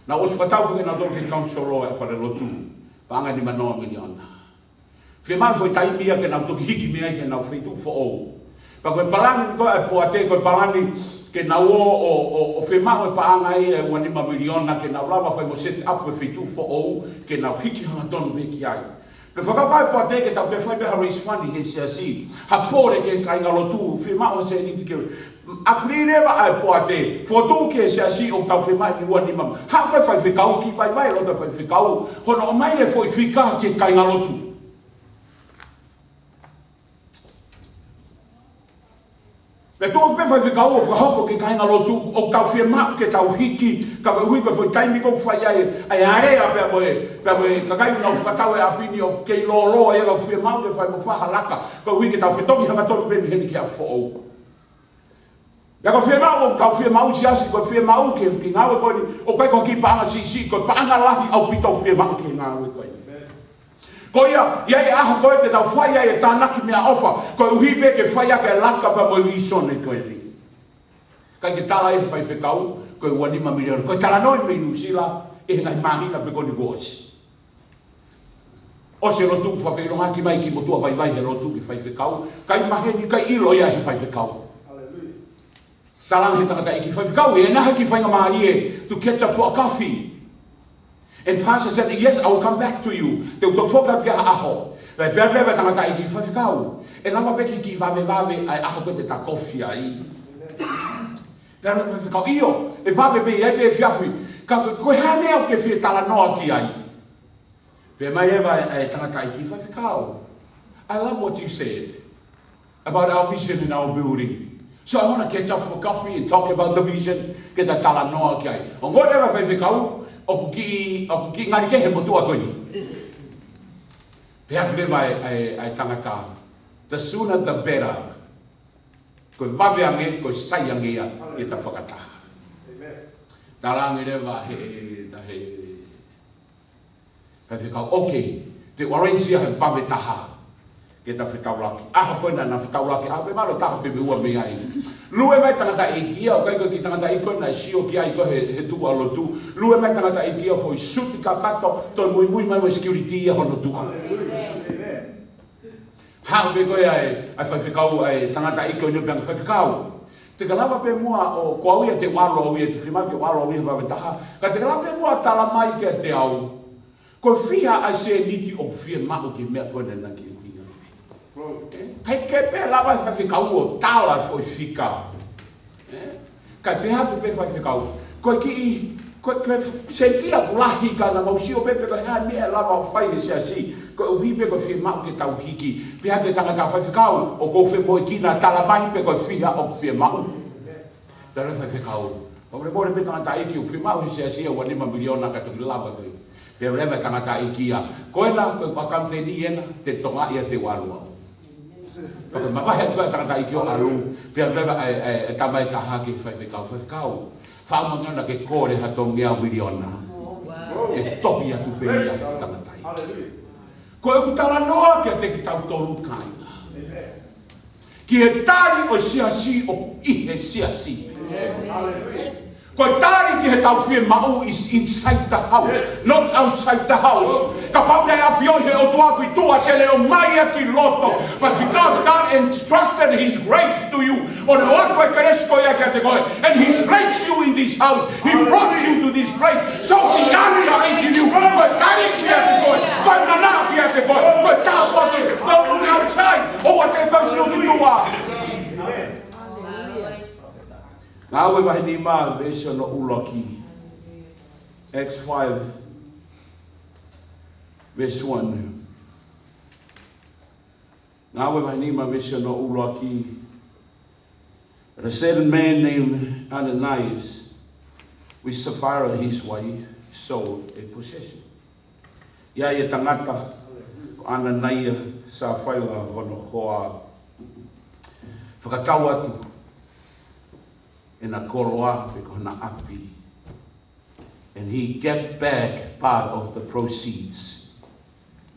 Naʻe ʻosi fakatau foki ʻe nautolu ki he council ʻo e falelotu, paʻanga nima noa miliona. Fiemaʻu foʻi taimi ia ke nau toki hiki mei ai ki heʻenau feituʻu foʻou. Pea ko e palani ni ko ē ʻa e poate, ko e palani ke nau ō ʻo, ʻo, ʻo fiemaʻu e paʻanga ia ʻe ua nima miliona ke nau lava fai mo set up e feituʻu foʻou ke nau hiki hangatonu pē ki ai. Pea fakakaukau e poate ke tau toe fai pē ha raise fund he siasi. Ha pole ki he kāingalotu, fiemaʻu ha sēniti ke agree leva ʻa e poate. Fotu ki he siasi ʻoku tau fiemaʻu eni ua nima. Haʻu ko e faifekau ki vaivai loto faifekau. Hono ʻomai e foʻi fika ki he kāingalotu. Pea tuʻu pē faifekau ʻo fakahoko ki he kāingalotu, ʻoku tau fiemaʻu ke tau hiki, ka koeʻuhi ko e foʻi taimi ʻoku fai ai ʻa e alea pea mo e, pea mo e kakai ʻoku nau fakatau e ʻapi ni ʻoku kei lōloa ia, ka ʻoku fiemaʻu ke fai mo fai ha laka, koeʻuhi ke tau fetongi hangatonu pē mei heni ki he ʻapi foʻou. Pea ko e fiemaʻu, ʻoku tau fiemaʻu siasi, ko e fiemaʻu ke, ke ngāue ko eni, ʻoku ʻikai ko e kiʻi paʻanga siʻisiʻi, ko e paʻanga lahi ʻaupito ʻoku fiemaʻu ki he ngāue ko eni. Ko ia, ʻi ai e ʻaho ko ē te tau fai ai e tānaki meʻaʻofa, koeʻuhi pē ke fai ʻaki e laka pea mo e visone ko eni. ʻIkai ke tala ʻe he faifekau, ko e ua nima miliona. Ko e talanoa eni mei Nuʻu Sila, ʻi he ngaahi māhina pē ko eni kuo ʻosi. ʻOsi e lotu, fakafeʻiloaki mai ki he motuʻa vaivai he lotu ki he faifekau, ʻikai maheni, ʻikai ʻilo ia ʻe he faifekau. Hallelujah. Talaange ʻe he tangataʻeiki, faifekau, ʻe ʻi ai nai ha kiʻi faingamālie to catch up for a coffee? And pastor said, yes, I will come back to you. Te u toki foki atu ki ai ha ʻaho. Pea pehē pē ʻe he tangataʻeiki, faifekau, ʻe lava pē ke kiʻi vavevave ʻa e ʻaho ko ē te ta kofi ai? Pea pehē ʻe he faifekau, ʻio, ʻe vave pē ia pē efiafi. Ka ko e hā e meʻa ʻoku ke fie talanoa ki ai? Pea pehē mai leva ʻe he tangataʻeiki, faifekau, I love what you said about our vision and our building. So I want to catch up for coffee and talk about the vision. Ke ta talanoa ki ai. Ongoʻi leva faifekau, ʻoku kiʻi, ʻoku kiʻi ngali kehe e motuʻa ko eni. Pea pehē mai ʻe he, ʻe he tangata, the sooner the better. Ko e vave ange, ko e sai ange ia ke ta fakataha. Amen. Talaange leva ʻe he, ʻe he faifekau, okay, te u arrange ia ha vave taha ke ta fetaulaki. ʻAho ko ē naʻa na fetaulaki, ʻaho pē mālō taha pē mei ua mei ai. Lue mai e tangataʻeiki ia, ʻoku ʻikai ko e kiʻi tangataʻeiki ko ē naʻe sio ki ai ko ē he, he tuku ʻa e lotu. Lue mai e tangataʻeiki ia, foʻi suti kakato, toe muimui mai mo e security ia hono tuʻa. Amen. Haʻu pē ko ē ʻa e, ʻa e faifekau, ʻa e tangataʻeiki ko eni pea pehē ange, faifekau, te ke lava pē muʻa ʻo, ko au ia te u ʻalu au ia, te u fiemaʻu ke u ʻalu au ia he vave taha. Ka te ke lava pē muʻa ʻo tala mai kiate au ko e fiha ʻa e sēniti ʻoku fiemaʻu ki he meʻa ko ē naʻa ke ʻuhinga ki ai. ʻIkai ke pē lava ʻe he faifekau ʻo tala e foʻi fika. ʻE? Kae pehē atu pē ʻe he faifekau, ko e kiʻi, ko e, ko e sēniti ʻoku lahi ka naʻa mau sio pē pe ko e hā e meʻa ʻe lava ʻo fai ʻe he siasi, koeʻuhi pē ko e fiemaʻu ke tau hiki. Pehē atu e tangata, faifekau, ʻoku ou femoʻuekina, tala mai pē ko e fiha ʻoku fiemaʻu. Pea pehē ʻe he faifekau, fakamolemole pē tangataʻeiki, ʻoku fiemaʻu ʻe he siasi ia ua nima miliona ka toki lava pē. Pea pehē mai e tangataʻeiki ia, ko ena, ko e ʻakamateniti ena, te u tokangaʻi ia te u ʻalu au. Pea mavahe atu e tangataʻeiki ʻo ʻalu, pea pehē mai e, e, e tama ʻe taha ki he faifekau, faifekau, fakaʻamu ange ʻo ke kole ha tolungeau miliona. ʻE tohi atu pē ia ki he tangataʻeiki. Ko ʻeku talanoa kiate kitautolu kāinga, ki he tali ʻo e siasi ʻoku ʻi he siasi. Ko e tali ki heʻetau fiemaʻu is inside the house, not outside the house. Kapau naʻe ʻafioʻi ʻe he ʻOtua ʻoku ʻi tuʻa, te ke ʻomai ia ki loto. But because God entrusted His grace to you, ʻo ne ʻoatu e kelesi ko ia kiate koe, and He placed you in this house, He brought you to this place. So the answer is in you. Ko e tali kiate koe, ko e manako kiate koe, ko e tāpuaki, don't look outside. ʻOua te ke sio ki tuʻa. Ngāue vahe nima, veesi hono ʻuluaki. Acts five, verse one. Ngāue vahe nima, veesi hono ʻuluaki. And a certain man named Ananias, with Sapphira his wife, sold a possession. ʻI ai e tangata ko ʻAnanaia, Safaila hono hoa, fakatau atu ʻena koloa pe ko hona ʻapi. And he get back part of the proceeds.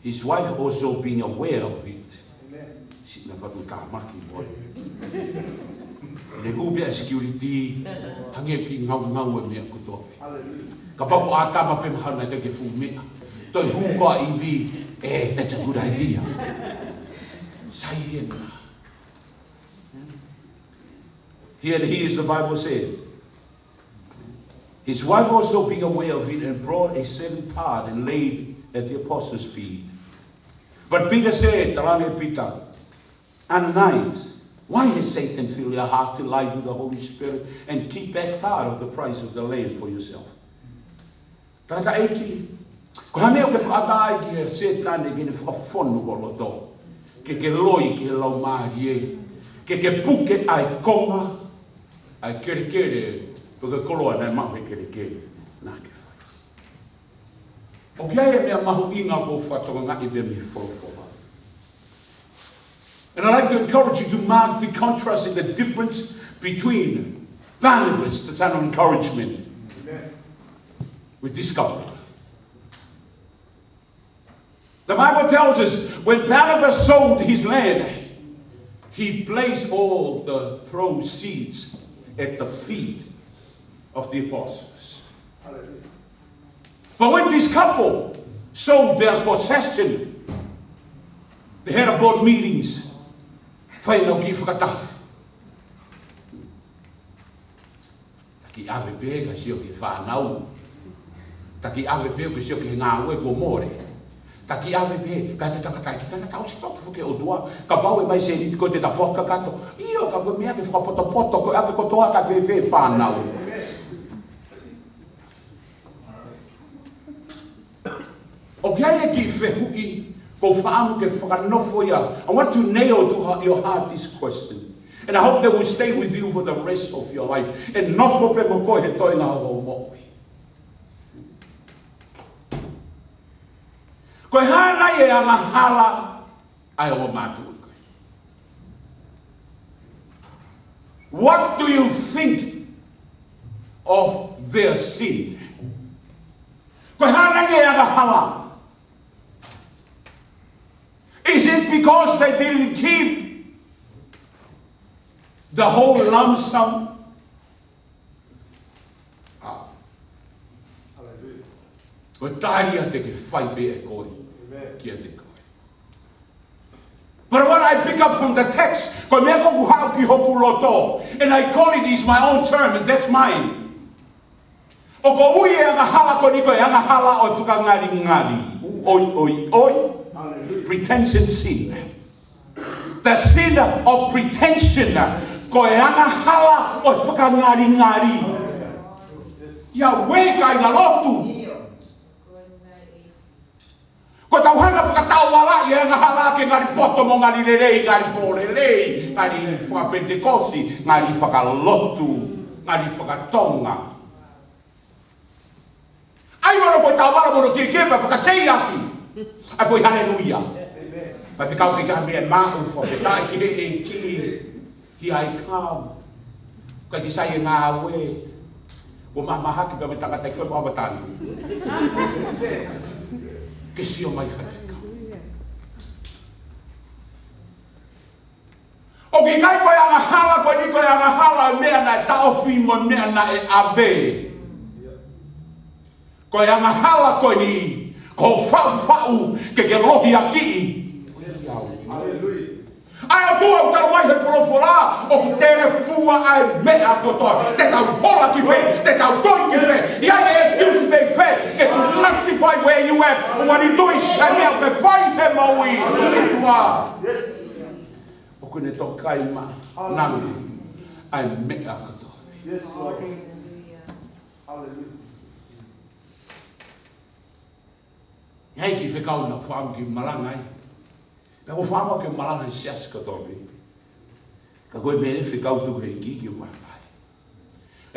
His wife also being aware of it. Siʻi na fatu tamaki mo. Ne hū pē ʻa e security, hangē pē ngaungaue meʻa kotoa pē. Kapau ko ʻĀtama pē mahalo naʻe ʻikai ke fuʻu meʻa. Toe hū ko ʻIvi, eh, that's a good idea. Sai ena. Here, here is the Bible said, his wife also being aware of it and brought a certain part and laid at the apostles' feet. But Peter said, talaange ʻe Pita, Ananias, why has Satan filled your heart to lie to the Holy Spirit and keep back part of the price of the land for yourself? Tangataʻeiki, ko e hā e meʻa ʻoku ke fakaʻatā ai ki he Sētane ke ne fakafonu ho loto, ke ke loi ki he laumālie, Ke ke puke ʻa e konga ʻa e kelekele, pe ko e koloa naʻe maʻu he kelekele naʻa ke fai. ʻOku ʻi ai e meʻa mahuʻinga ʻoku ou fakatokangaʻi mei he folofola. And I'd like to encourage you to mark the contrast and the difference between Barnabas, the son of encouragement, with this couple. The Bible tells us when Barnabas sold his land, he placed all the proceeds at the feet of the apostles. But when this couple sold their possession, they had a board meetings. Fai ʻenau kiʻi fakataha. Taki ʻave pē ka sio ki he fānau. Taki ʻave pē ka sio ki he ngāue kuo mole. Taki ʻave pē ka te tangata ki ka ta ʻosi tau fuke ʻOtua. Kapau ʻe mai sēniti ko te ta foka kato. ʻIo ka ko e meʻa ke fakapotopoto ko e ʻave kotoa ka fēfē fānau. ʻOku ʻi ai e kiʻi fehuʻi, ʻoku ou fakaʻamu ke fakanofo ia. I want to nail to your heart this question. And I hope that will stay with you for the rest of your life. ʻE nofo pē mo koe he toenga hoʻo moʻui. Ko e hā nai e angahala ʻa e ongo mātuʻa ko ē? What do you think of their sin? Ko e hā nai e angahala? Is it because they didn't keep the whole lump sum? Ah. Ko e tali ia te ke fai pē ʻe koe kiate koe. But what I pick up from the text, ko e meʻa ko ē ʻoku haʻu ki hoku loto, and I call it is my own term, and that's mine. ʻOku ou ui e angahala ko eni ko e angahala ʻo e fakangalingali. ʻOi, ʻoi, ʻoi. Pretension sin. The sin of pretension. Ko e angahala ʻo e fakangalingali. ʻIa, ʻoku ʻikai ngalo tu. Ko ʻetau hanga fakatau vala ʻi he angahala ke ngali poto mo ngali lelei, ngali fōlelei, ngali fakapenitekosi, ngali fakalotu, ngali fakatonga. ʻAi mo hono foʻi tau vala mo hono keke pea fakaseiaki. ʻAi foʻi haleluia. Pea fekau ke ka meʻa maʻu fakafetaʻi ki he ʻEiki. Here I come. Ka ki sai e ngāue. Ko mamahaki pea me tangata ki fai mo avatani. Ke sio mai fai fika. ʻOku ʻikai ko e angahala ko eni ko e angahala ʻo e meʻa naʻe taʻofi mo e meʻa naʻe ʻave. Ko e angahala ko eni, ko e faʻufaʻu ke ke lohiakiʻi. ʻA e ʻOtua ʻoku talamai he folofola, ʻoku telefua ʻa e meʻa kotoa. Te tau hola ki fē, te tau toi ki fē. ʻI ai e excuse mei fē, ke to justify where you at. ʻOua ni tui, ʻa e meʻa ʻoku ke fai he moʻui. ʻOtua. ʻOku ne tokai ma, nami, ʻa e meʻa kotoa. Yes, Lord. Hallelujah. ʻI ai e kiʻi fekau naʻa ku fakaʻamu ke malanga ai. Pea ʻoku ou fakaʻamu ke malanga ai siasi kotoa pē. Ka ko e meʻa ʻe fekau tuku he ʻEiki ke malanga ai.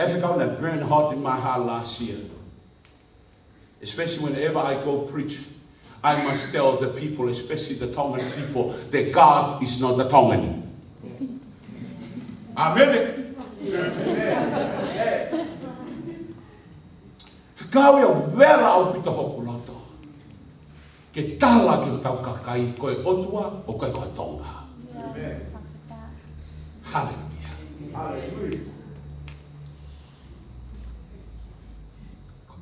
ʻE fekau naʻe burn hot in my heart last year. Especially whenever I go preach, I must tell the people, especially the Tongan people, that God is not the Tongan. Amen. Fekau ia ʻo vela ʻaupito hoku loto. Ke tala ki hotau kakai ko e ʻOtua ʻoku ʻikai ko ha Tonga. Haleluia.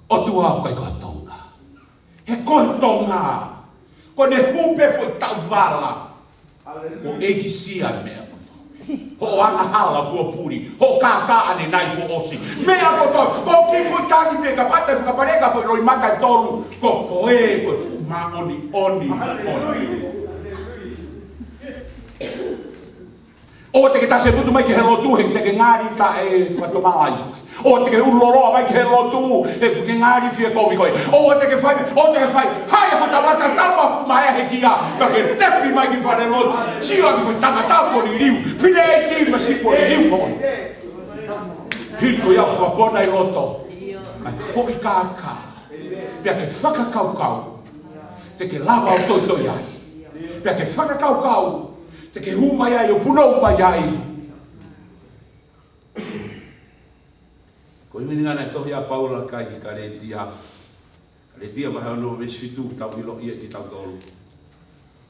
ʻOtua ʻoku ʻikai ko ha Tonga. He ko e Tonga. Ko ʻene hū pē foʻi tau vala. Ko e ʻEiki sia meʻa kotoa. Hoʻo angahala kuo puli. Hoʻo kākā ʻanenai kuo ʻosi. Meʻa kotoa. Ko e kiʻi foʻi taki pē ka pata fakapale ka foʻi loi maka ʻe tolu. Ko koe, ko e fuʻu māʻoniʻoni. ʻOi. ʻOua te ke tasi putu mai ki he lotu he te ke ngali taʻefakatomala ai koe. ʻOua te ke ʻululoloa mai ki he lotu he ʻoku ke ngali fie kovi koe. ʻOua te ke fai, ʻoua te ke fai. Hai, ʻa e fakatamata tama mai he kia, ka ke tepi mai ki falelotu. Sio ki he foʻi tangata kuo liliu. Fineʻeiki mo e sipi kuo liliu mo. Hili ko ia ʻoku fakapona ʻi loto. ʻA e foʻi kākā. Pea ke fakakaukau te ke lava ʻo toitoi ai. Pea ke fakakaukau te ke hū mai ai ʻo punou mai ai. Ko e meaning ʻa e tohi ʻa Paula ki he Kalētia. Kalētia vahe ono veesi fitu, tau ʻilo ia ʻe kitautolu.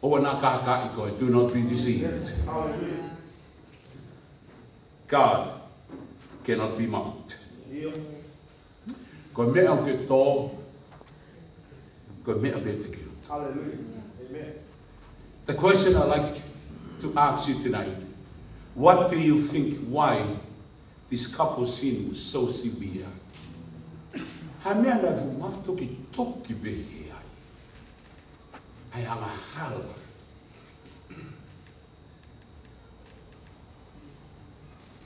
ʻOua naʻa kākaaʻi koe, do not be deceived. God cannot be mocked. Ko e meʻa ʻoku ke tō, ko e meʻa pē te ke. Hallelujah. Amen. The question I like to ask you tonight, what do you think, why this couple's sin was so severe? Hā e meʻa naʻe fuʻu mafatukituki pehē ai ʻa e angahala?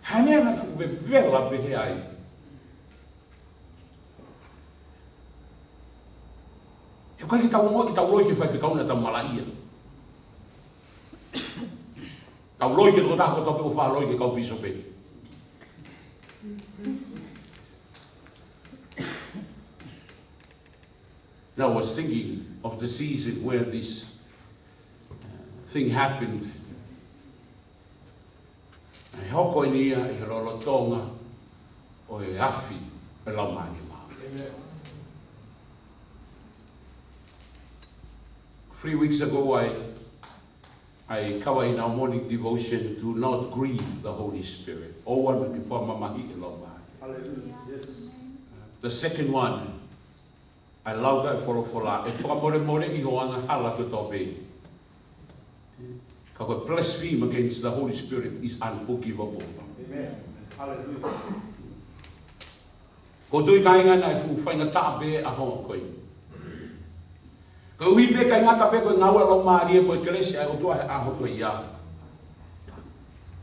Hā e meʻa naʻe fuʻu vevela pehē ai? He ʻoku ʻikai ke tau ongoʻi ke tau loi ki he faifekau naʻa tau malaʻia. Tau loi ki he tokotaha kotoa pē ʻoku faʻa loi ki he kau pīsope. And I was thinking of the season where this, uh, thing happened. ʻA e hoko eni ia ʻi he lolotonga ʻo e afi ʻo e Laumālie Māʻoniʻoni. Amen. Three weeks ago, I, I cover in our morning devotion, do not grieve the Holy Spirit. ʻOua naʻa ke fakamamahiʻi e Laumālie. Hallelujah. Yes. The second one, ʻa e lau ʻa e folofola, ʻe fakamolemoleʻi ho angahala kotoa pē. Ka ko e blaspheme against the Holy Spirit is unforgivable. Amen. Hallelujah. ʻOku ou tui kāinga naʻe fuʻu faingataʻa pē ʻa e ʻaho ko ē. Koeʻuhi pē ʻikai ngata pē ko e ngāue ʻa e Laumālie mo e kelesi ʻa e ʻOtua he ʻaho ko ia,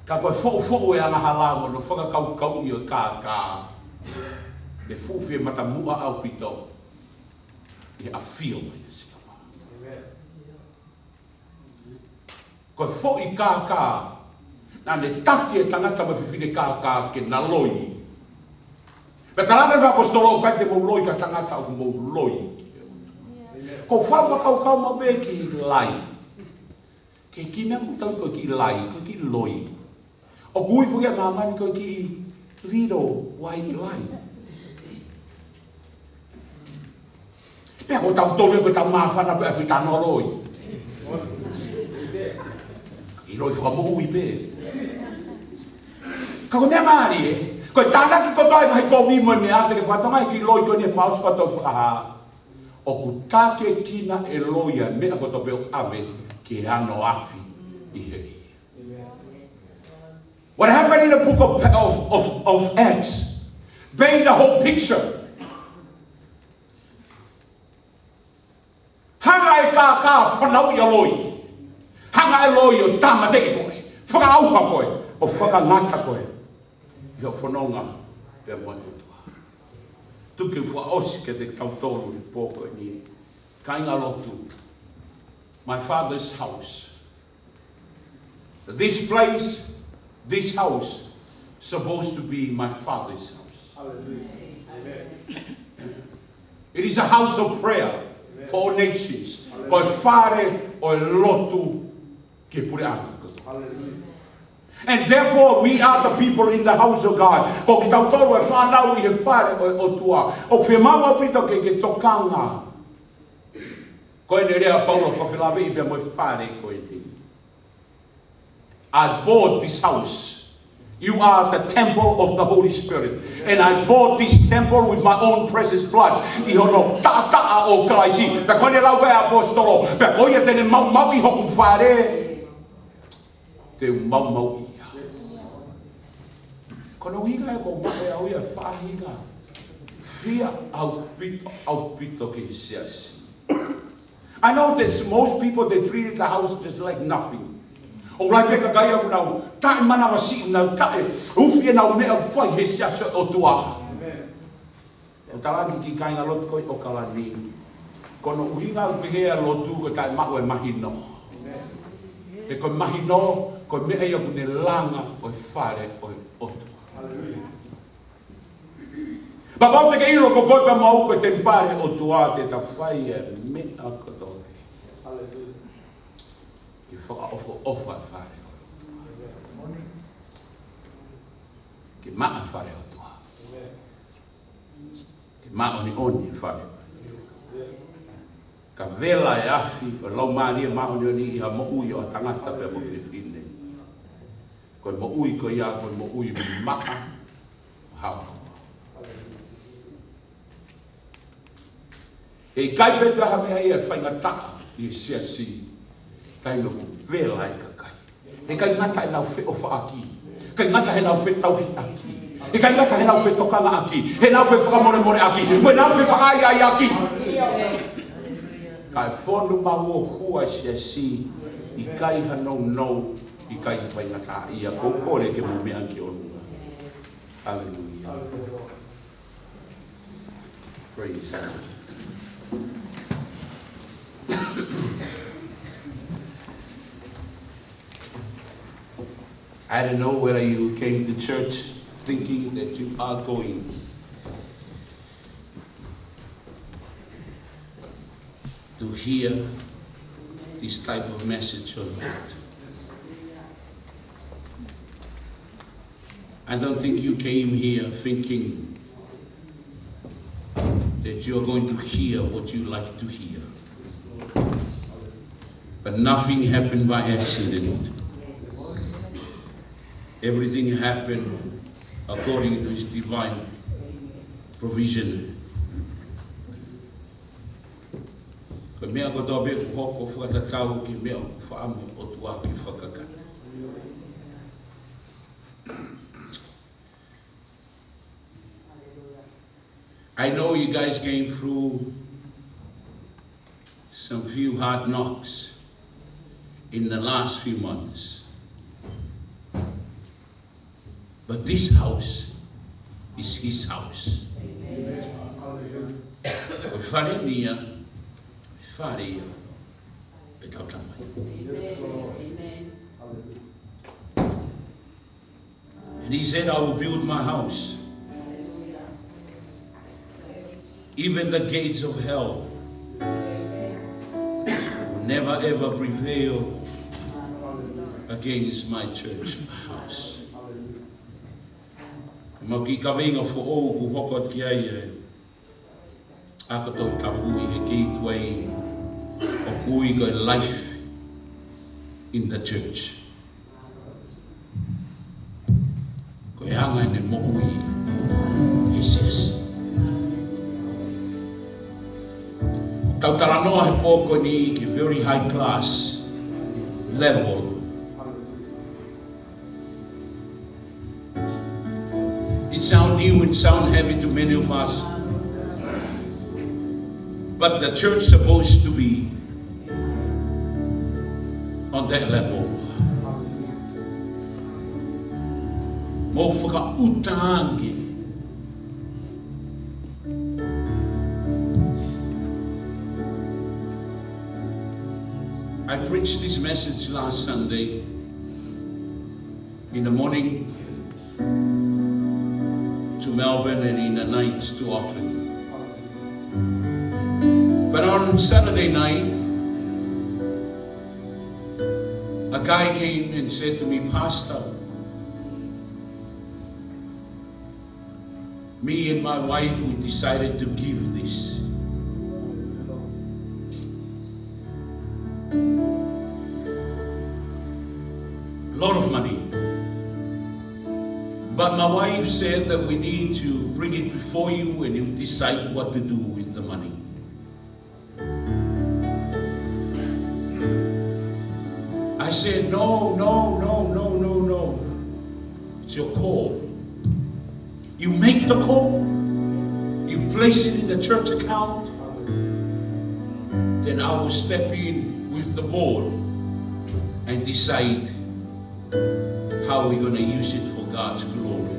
ka ko e foʻofoʻo e angahala mo hono fakakaukauʻi ʻo e kākā, ʻe fuʻu fie matamuʻa ʻaupito ʻi he ʻafio mai ʻa Sihova. Amen. Ko e foʻi kākā naʻa ne taki e tangata mo e fefine kākā ke na loi. Pea talaange ʻe he ʻaposetolo, ʻoku ʻikai te mou loi ki ha tangata, ʻoku mou loi. Amen. Ko e fakakaukau maʻu pē ki he lai. Ko e kiʻi meʻa ʻoku tau ui ko e kiʻi lai, ko e kiʻi loi. ʻOku ui foki ʻe māmani ko e kiʻi little white lie. Pea ko tautolu ko ʻetau māfana pē ʻa e fitano loi. ʻI loi fakamoʻui pē. Ka ko e meʻa mālie, ko e tānaki kotoa e ngaahi kovi mo e meʻa te ke fakatokangaʻi e kiʻi loi ko eni ʻe fakaʻosi kotoa fakahā. ʻOku tākiekina ʻe he loi ʻa e meʻa kotoa pē ʻoku ʻave ki he ano afi ʻi heli. What happened in the book of, of, of, of Acts? Paint the whole picture. Hanga e kākā ʻo fanauʻi ʻa e loi. Hanga e loi ʻo tāmateʻi koe, fakaʻauha koe, ʻo fakangata koe ʻi hoʻo fononga pea mo e ʻOtua. Tuku ke u fakaʻosi kiate kitautolu he pō ko eni. Kāinga lotu. My father's house. This place, this house, supposed to be my father's house. Hallelujah. Amen. It is a house of prayer for all nations. Hallelujah. Ko e fale ʻo e lotu ki he puleʻanga kotoa. Hallelujah. And therefore, we are the people in the house of God. Ko kitautolu e fānau ʻi he fale ʻo e ʻOtua. ʻOku fiemaʻu ʻaupito ke ke tokanga. Ko ʻene lea ʻa Paula fakafelāveʻi pea mo e fale ko eni. I bought this house. You are the temple of the Holy Spirit. And I bought this temple with my own precious blood. ʻI hono taʻataʻa ʻo Kalaisi. Pea ko ʻene lau ʻa e ʻaposetolo. Pea ko ia te ne maumauʻi hoku fale. Te u maumauʻi ia. Ko hono ʻuhinga ē ʻoku ou maʻu ʻe au ia e faʻahinga fie ʻaupito, ʻaupito ki he siasi. I know that most people, they treated the house just like nothing. ʻOku lahi pē kakai ʻoku nau taʻemanavasiʻi, nau taʻeufi ʻenau meʻa ʻoku fai he siasi ʻo e ʻOtua. ʻOku ou talaange ki he kāingalotu ko ē ʻi ʻOkalani, ko hono ʻuhinga ʻoku pehē ʻa e lotu ko e taʻemaʻu e mahino. He ko e mahino, ko e meʻa ia ʻoku ne langa ʻa e fale ʻo e ʻOtua. Pea kapau te ke ʻilo ko koe pea mo au ko e temipale ʻo e ʻOtua, te ta fai e meʻa kotoa ke fakaʻofoʻofa e fale ʻo e ʻOtua. Ke maʻa e fale ʻo e ʻOtua. Ke māʻoniʻoni e fale. Ka vela e afi ʻo e Laumālie Māʻoniʻoni ʻi ha moʻui ʻo ha tangata pea mo e fefine, ko e moʻui ko ia ko e moʻui maʻa ʻo haohaoa. He ʻikai pē toe ha meʻa ia ʻe faingataʻa ʻi he siasi taimi ʻoku vela ai e kakai. He ʻikai ngata heʻenau feʻofaʻaki, ʻikai ngata heʻenau fetauhiʻaki, he ʻikai ngata heʻenau fetokangaʻaki, heʻenau fefakamolemoleʻaki, mo ʻenau fefakaʻaiʻaiʻaki. Kae fonu maʻu ʻo hua e siasi, ʻikai ha nounou, ʻikai ha faingataʻaʻia. ʻOku ou kole ke mou meʻa ki ʻolunga. Hallelujah. Praise God. I don't know whether you came to church thinking that you are going to hear this type of message or not. I don't think you came here thinking that you are going to hear what you like to hear. But nothing happened by accident. Everything happened according to his divine provision. Ko e meʻa kotoa pē ʻoku hoko fakatatau ki he meʻa ʻoku faʻa mo e ʻOtua ke fakakakato. I know you guys came through some few hard knocks in the last few months. But this house is his house. Ko e fale ni ia, fale ia ʻetau Tamai. And he said, "I will build my house. Even the gates of hell will never ever prevail against my church house." Mau kiʻi kaveinga foʻou ʻoku hoko atu ki ai e ako Tohi Tapu ʻi he K twelve ʻoku ui ko e life in the church. Ko e anga ʻene moʻui he siasi. Tau talanoa he pō ko eni ki he very high class level. It sound new and sound heavy to many of us. But the church supposed to be on that level. Mou fakaʻuta ange. I preached this message last Sunday in the morning to Melbourne and in the night to Auckland. But on Saturday night, a guy came and said to me, "Pastor, me and my wife, we decided to give this. A lot of money. But my wife said that we need to bring it before you and you decide what to do with the money." I said, "No, no, no, no, no, no. It's your call. You make the call. You place it in the church account. Then I will step in with the board and decide How are we gonna use it for God's glory?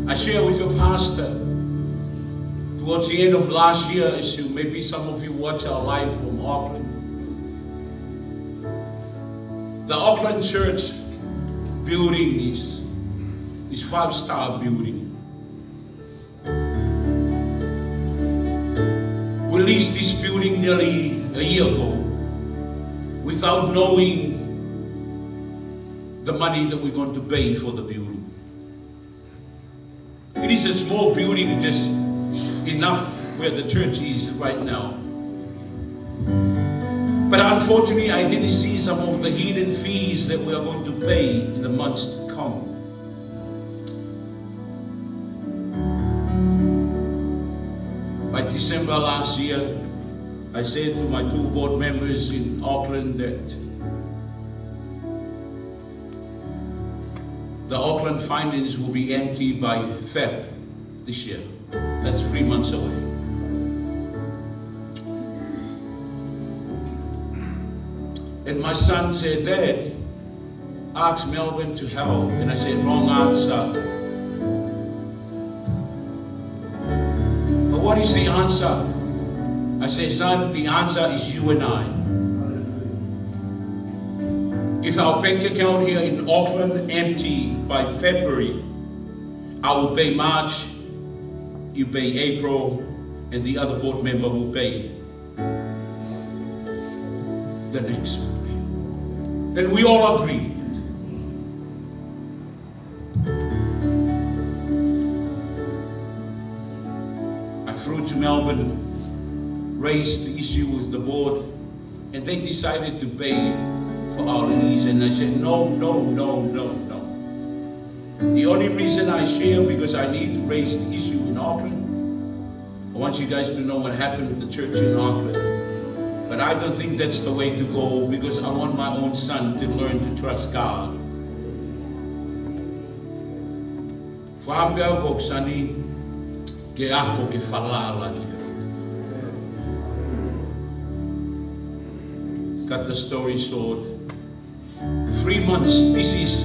I share with your pastor towards the end of last year, as you, maybe some of you watch our live from Auckland. The Auckland church building is, is five-star building. We leased this building nearly a year ago without knowing the money that we're going to pay for the building. It is a small building, just enough where the church is right now. But unfortunately, I didn't see some of the hidden fees that we are going to pay in the months to come. By December last year, I said to my two board members in Auckland that the Auckland finance will be empty by Feb this year. That's three months away. And my son said, "Dad, ask Melbourne to help." And I said, "Wrong answer." "But what is the answer?" I said, "Son, the answer is you and I. If our bank account here in Auckland empty by February, I will pay March, you pay April, and the other board member will pay the next one." And we all agreed. I flew to Melbourne, raised the issue with the board, and they decided to pay for our lease. And I said, "No, no, no, no, no." The only reason I share because I need to raise the issue in Auckland. I want you guys to know what happened with the church in Auckland. But I don't think that's the way to go because I want my own son to learn to trust God. Fakaʻamu pē au ko Sani ke ako ke falala ki he. Cut the story short. Three months, this is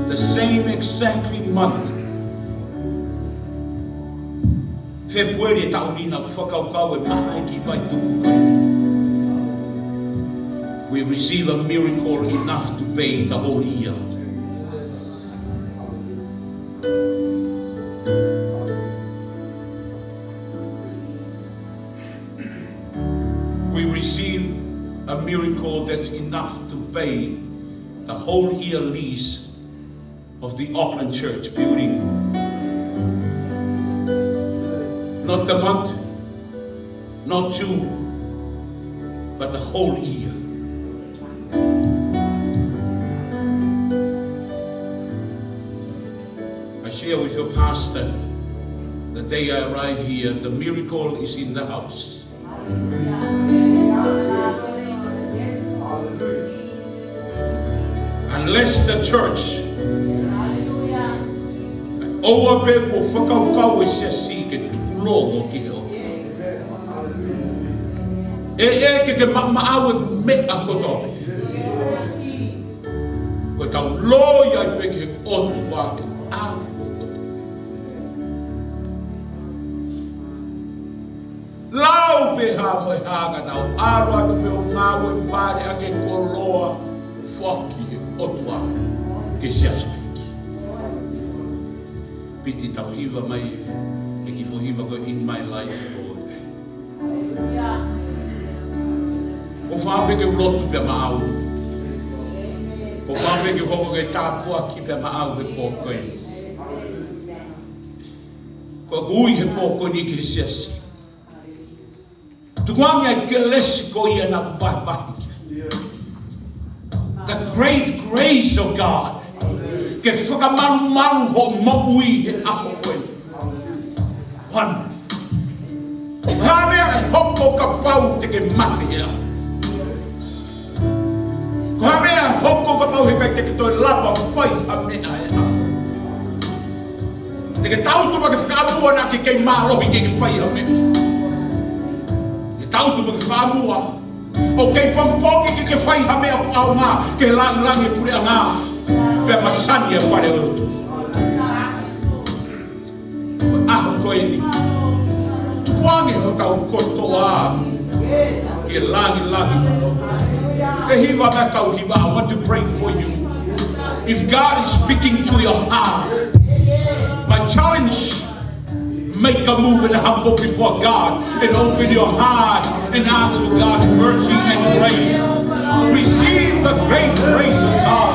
the same exactly month. February taʻu ni naʻá ku fakakaukau e maha ʻeku kiʻi fai tupu ko eni. We receive a miracle enough to pay the whole year. We receive a miracle that's enough to pay the whole year lease of the Auckland Church building. Not the month, not two, but the whole year. I share with your pastor the day I arrived here, the miracle is in the house. Unless the church, ʻoua pē kuo fakakaukau e siasi ke tukulongo ki he ʻOtua. ʻE, ʻe ke ke maʻumaʻu e meʻa kotoa. Ko e kau loi ai pē ki he ʻOtua e ʻaho kotoa. Lau pē hā mo e hā ka tau ʻalu atu pē ʻo ngāue vale ʻaki e koloa foaki ʻe he ʻOtua ki he siasi ʻEiki. Piti tau hiva mai e kiʻi foʻi hiva ko e In My Life, Lord. ʻOfa pē ke u lotu pē maʻau. ʻOfa pē ke u hoko ko e tāpuaki pē maʻau he pō ko eni. Ko ʻeku ui he pō ko eni ki he siasi. Tukuange ʻa e kelesi ko ia naʻá ku vahevahe ki ai. The great grace of God. Ke fakamalumalu hoʻo moʻui he ʻaho ko eni. One. Ko e hā e meʻa ʻe hoko kapau te ke mate he ʻaho? Ko e hā e meʻa ʻe hoko kapau heʻikai te ke toe lava ʻo fai ha meʻa he ʻaho? Te ke tangutu pea ke fakaʻamua naʻá ke kei mālohi ke ke fai ha meʻa. Te ke tangutu pea ke fakaʻamua ʻOku kei pongipongi ke ke fai ha meʻa ʻoku ʻaonga ki he langilangi ʻo e puleʻanga, pea masani ʻa e fale ʻo e ʻOtua. ʻAho ko eni, tukuange hotau kotoa ki he langilangi. ʻE hiva mai kau hiva, I want to pray for you. If God is speaking to your heart, my challenge, make a move and humble before God and open your heart and ask for God's mercy and grace. Receive the great grace of God.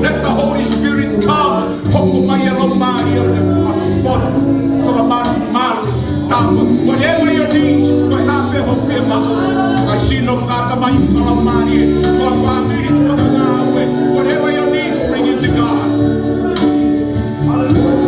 Let the Holy Spirit come. Hoko mai e Laumālie ʻo e Fakamoʻui, fakamalumalu, tapa. Whatever your needs, ko e hā pē ho fiemaʻu. Ka sino fakatamai, fakalaumālie, fakafāmili, fakangāue. Whatever your needs, bring it to God. Haleluia.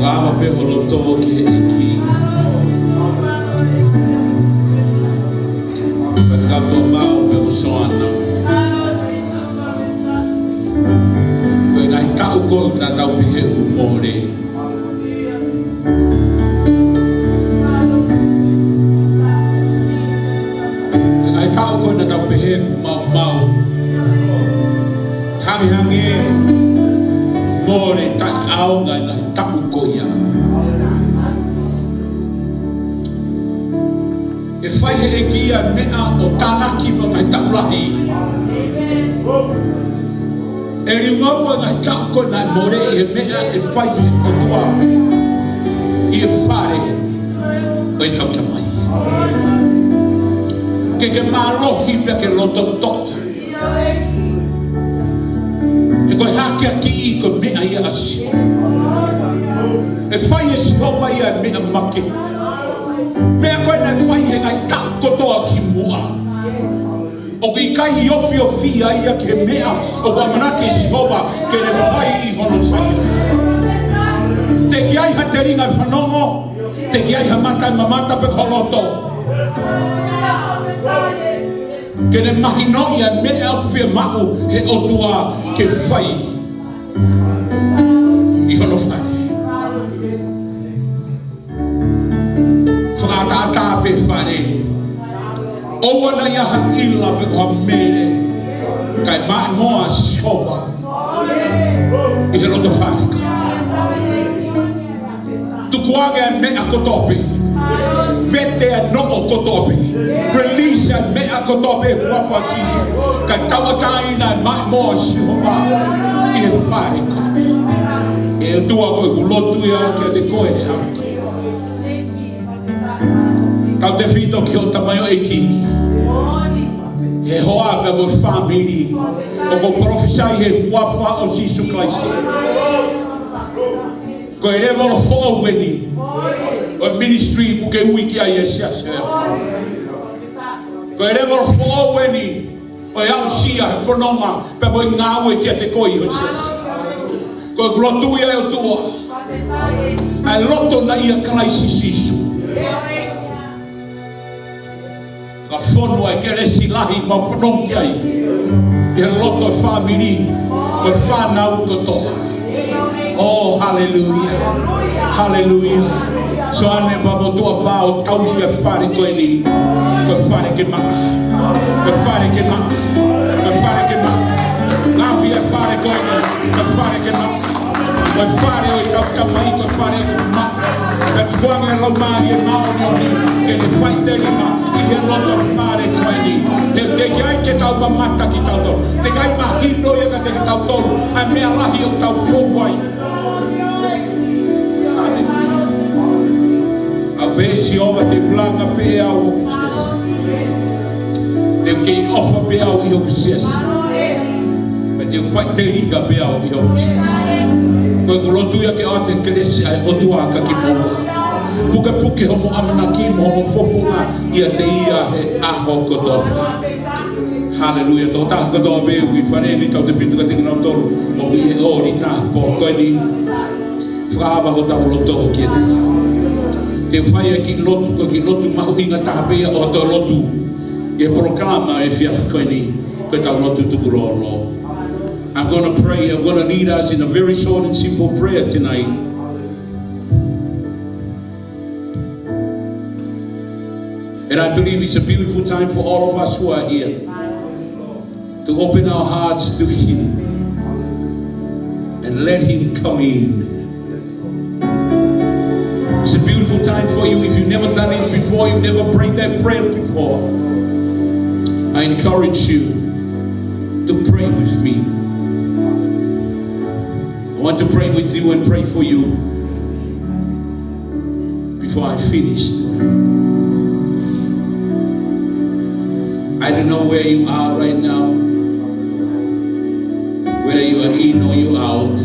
Lava pē ho loto ki he ʻEiki. Faifekau Tōmau pea mo Soana. Ko e ngaahi taʻu ko ē naʻa tau pehē ʻoku mole. Ko e ngaahi taʻu ko ē naʻa tau pehē ʻoku maumau. Hangehangē, mole, taʻeʻaonga e ngaahi taʻu ko ia. ʻE fai he ʻEiki ʻa e meʻa ʻo tānaki mo e ngaahi taʻu lahi. ʻE liunga ua e ngaahi taʻu ko ē naʻe mole ʻi he meʻa ʻe fai he ʻOtua ʻi he fale ʻo ʻetau Tamai. Ke ke mālohi pea ke loto toʻa. He ko e hakeakiʻi ko e meʻa ia ʻa Sihova. ʻE fai ʻe Sihova ia e meʻa makehe. Meʻa ko ē naʻe fai he ngaahi taʻu kotoa kimuʻa. ʻOku ʻikai ofiofi ia ki he meʻa ʻoku ʻamanaki ʻe Sihova ke ne fai ʻi hono saiʻia. Teʻeki ai ha telinga ʻe fanongo, teʻeki ai ha mata ʻe mamata pe ko ho loto ke ne mahinoʻi ʻa e meʻa ʻoku fiemaʻu he ʻOtua ke fai ʻi hono fale. Fakaʻataʻatā pē fale. ʻOua naʻa ʻi ai ha ʻila pe ko ha mele, kae maʻimoa ʻa Sihova ʻi he loto fale ko ē. Tukuange ʻa e meʻa kotoa pē. Vete ʻa e noʻo kotoa pē. Release ʻa e meʻa kotoa pē ʻi he huafa ʻo Sīsū. Kae tauʻatāina ʻa e maʻimoa ʻo Sihova ʻi he fale ko ē. ʻE ʻOtua, ko ʻeku lotu ia kiate koe he ʻaho ko eni. Tautefito ki hoʻo tamaioʻeiki, he hoa pea mo e fāmili. ʻOku ou palōfisai he huafa ʻo Sīsū Kalaisi, ko e level foʻou eni ʻo e ministry ʻoku ke ui ki ai e siasi. Ko e level foʻou eni ʻo e aʻusia e fononga pea mo e ngāue kiate koe ʻi ho siasi. Ko ʻeku lotu ia, ʻe ʻOtua, ʻa e loto naʻe ʻia Kalaisi Sīsū. Ka fonu ʻa e kelesi lahi ʻoku mau fanongo ki ai ʻi he loto ʻo e fāmili mo e fānau kotoa. Oh, haleluia. Haleluia. Soane pea mo tuʻa vao, tauhi e fale ko eni. Ko e fale ke maʻa. Ko e fale ke maʻa. Ko e fale ke maʻa. Tauhi e fale ko eni. Ko e fale ke maʻa. Ko e fale ʻo ʻetau Tamai, ko e fale ʻoku maʻa. Pea tukuange ʻa e Laumālie Māʻoniʻoni ke ne faʻiteliha ʻi he loto fale ko eni. He teʻeki ai ke tau mamata kitautolu. Teʻeki ai mahino ia kiate kitautolu ʻa e meʻa lahi ʻoku tau fou ai. Haleluia. ʻAupē Sihova, te u langa pē au ʻi hoku siasi. Te u kei ʻofa pē au ʻi hoku siasi. Pea te u faʻiteliha pē au ʻi hoku siasi. Ko ʻeku lotu ia ke ʻoatu e kelesi ʻa e ʻOtua kiate kimoua. Pukepuke homo ʻamanaki mo homo fofonga ʻiate ia he ʻaho kotoa. Haleluia. Tokotaha kotoa pē ʻoku ʻi fale ni, tautefito kiate kinautolu ʻoku ʻi he ʻōlita he pō ko eni. Fakaava hotau loto kiate ia. Te u fai e kiʻi lotu, ko e kiʻi lotu mahuʻinga taha pē ia ʻo hotau lotu ʻi he polokalama ʻo e efiafi ko eni, ko ʻetau lotu tukulolo. I'm gonna pray, I'm gonna lead us in a very short and simple prayer tonight. And I believe it's a beautiful time for all of us who are here to open our hearts to Him and let Him come in. It's a beautiful time for you. If you've never done it before, you've never prayed that prayer before, I encourage you to pray with me. I want to pray with you and pray for you before I finish. I don't know where you are right now, whether you are in or you are out.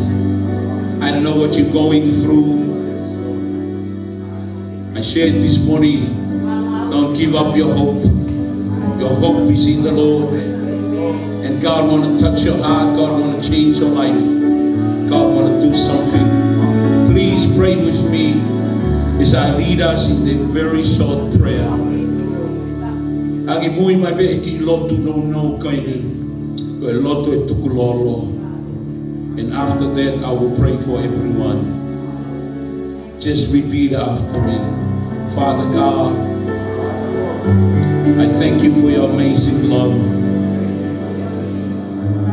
I don't know what you're going through. I shared this morning, don't give up your hope. Your hope is in the Lord. And God wanna touch your heart. God wanna change your life. God wanna do something. Please pray with me as I lead us in the very short prayer. Angimui mai pē he kiʻi lotu nounou ko eni. Ko e lotu ʻo e tukulolo. And after that, I will pray for everyone. Just repeat after me. Father God, I thank you for your amazing love.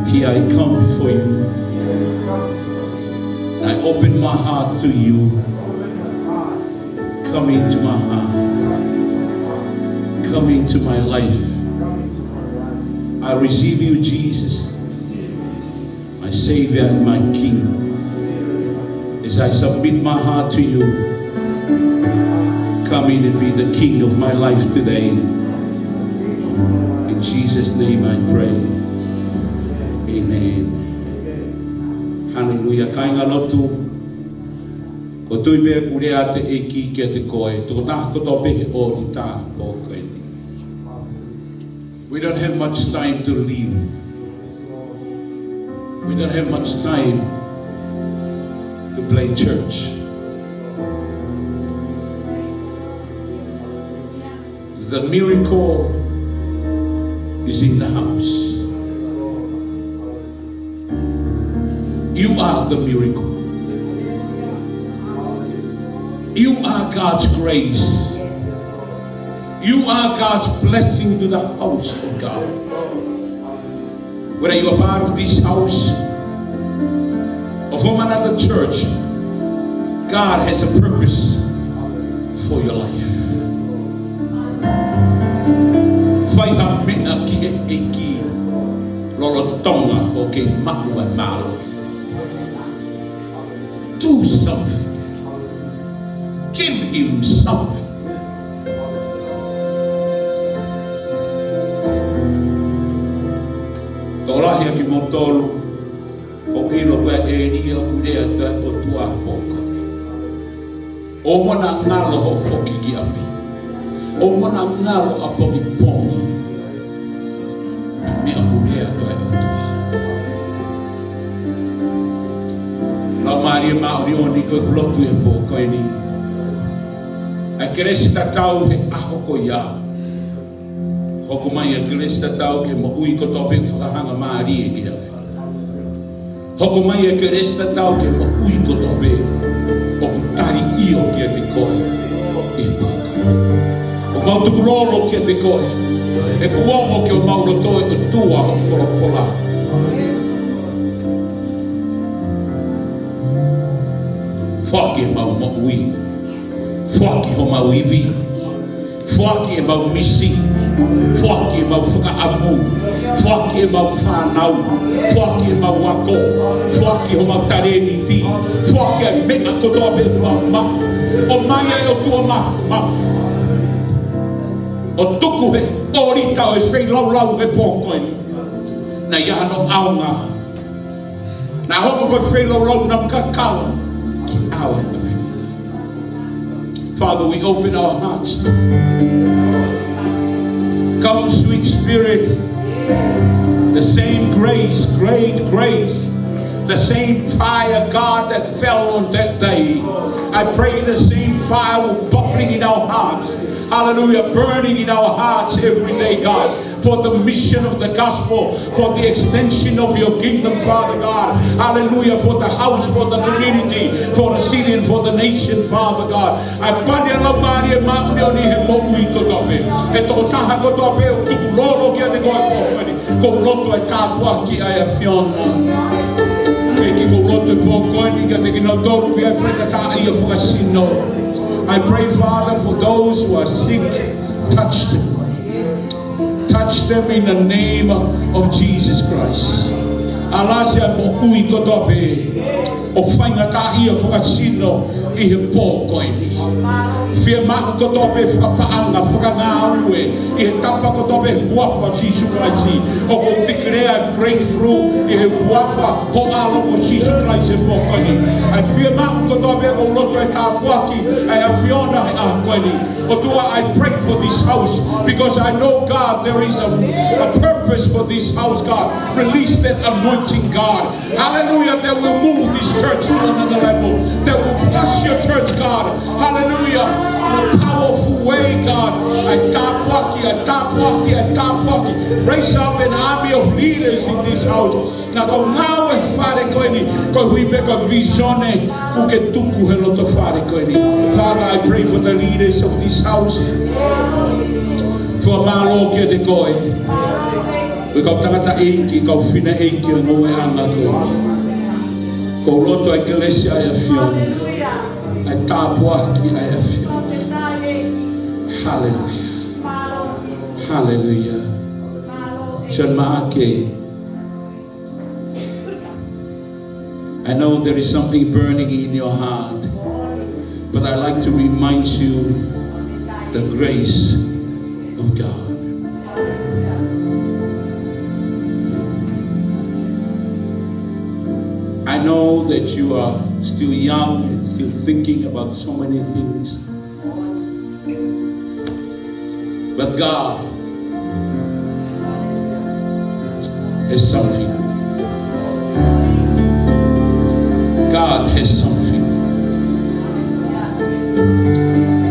Here I come before you. I open my heart to you. Come into my heart. Come into my life. I receive you, Jesus, my Savior and my King. As I submit my heart to you, come in and be the King of my life today. In Jesus' name I pray. Amen. Hallelujah. Kāinga lotu, ʻoku ou tui pē ʻoku lea atu e ʻEiki kiate koe, tokotaha kotoa pē he ʻōlita he pō ko eni. We don't have much time to live. We don't have much time to play church. The miracle is in the house. You are the miracle. You are God's grace. You are God's blessing to the house of God. Whether you are part of this house or from another church, God has a purpose for your life. Fai ha meʻa ki he ʻEiki lolotonga hoʻo kei maʻu ʻa e mālohi. Do something. Give him something. Tokolahi ʻa kimoutolu ʻoku ʻilo ko e ʻēlia ʻoku lea atu ai ʻa e ʻOtua pō ko eni. ʻOua naʻa ngalo hoʻo foki ki ʻapi. ʻOua naʻa ngalo ʻa e pongipongi. Meʻa ʻoku lea atu ai ʻa e ʻOtua. Laumālie Māʻoniʻoni, ko ʻeku lotu he pō ko eni, ʻa e kelesi tatau he ʻaho ko ia. Hoko mai ʻa e kelesi tatau ki he moʻui kotoa pē ʻoku fakahangamālie ki he ʻaho. Hoko mai ʻa e kelesi tatau ki he moʻui kotoa pē ʻoku tali ʻio kiate koe ʻi he pō ko eni. ʻOku mau tukulolo kiate koe, he kuo ongo ki homau loto ʻa e ʻOtua hoʻo folofola. Foaki ʻemau moʻui. Foaki homau ivi. Foaki ʻemau misi. Foaki ʻemau fakaʻamu. Foaki ʻemau fānau. Foaki ʻemau ako. Foaki homau talēniti. Foaki ʻa e meʻa kotoa pē ʻoku mau maʻu. ʻOmai ʻa e ʻOtua Māfimafi ʻo tuku he ʻōlita ʻo e feilaulau he pō ko eni. Naʻe ʻi ai hano ʻaonga. Naʻe hoko ko e feilaulau naʻa mo kakala ki ʻao ʻa e ʻAfiona. Father, we open our hearts. Come, sweet Spirit. The same grace, great grace, the same fire, God, that fell on that day. I pray the same fire will bubbling in our hearts. Hallelujah. Burning in our hearts every day, God, for the mission of the gospel, for the extension of your kingdom, Father God. Hallelujah. For the house, for the community, for the city, and for the nation, Father God. ʻA e pani ʻa e Laumālie Māʻoniʻoni he moʻui kotoa pē. He tokotaha kotoa pē ʻoku tukulolo kiate koe pō ko eni, ʻoku ou lotu ʻa e tāpuaki ʻa e ʻAfiona. ʻEiki, ʻoku ou lotu he pō ko eni kiate kinautolu ʻoku ʻi ai ha faingataʻaʻia fakasino. I pray, Father, for those who are sick, touch them. Touch them in the name of Jesus Christ. ʻAlasi ʻa e moʻui kotoa pē ʻoku faingataʻaʻia fakasino ʻi he pō ko eni. Fiemaʻu kotoa pē fakapaʻanga, fakangāue ʻi he tapa kotoa pē, huafa ʻo Sīsū Kalaisi. ʻOku ou declare breakthrough ʻi he huafa ho ʻAlo ko Sīsū Kalaisi he pō ko eni. ʻA e fiemaʻu kotoa pē ʻoku ou lotu ʻa e tāpuaki ʻa e ʻAfiona he ʻaho ko eni. ʻOtua, I pray for this house because I know, God, there is a, a purpose for this house, God. Release that anointing, God. Hallelujah, that will move this church to another level. That will flush your church, God. Hallelujah. In a powerful way, God. ʻA e tāpuaki, ʻa e tāpuaki, ʻa e tāpuaki. Raise up an army of leaders in this house. Naʻa kau ngāue he fale ko eni, koeʻuhi pē ko e vīsone kuo ke tuku he loto fale ko eni. Father, I pray for the leaders of this house. Fakamālō kiate koe. Ko e kau tangataʻeiki, kau fineʻeiki ʻo e ngāueʻanga ko eni. ʻOku ou lotu ʻa e kelesi ʻa e ʻAfiona, ʻa e tāpuaki ʻa e ʻAfiona. Hallelujah. Hallelujah. Sione Maʻake, I know there is something burning in your heart, but I like to remind you the grace of God. I know that you are still young and still thinking about so many things. But God has something. God has something.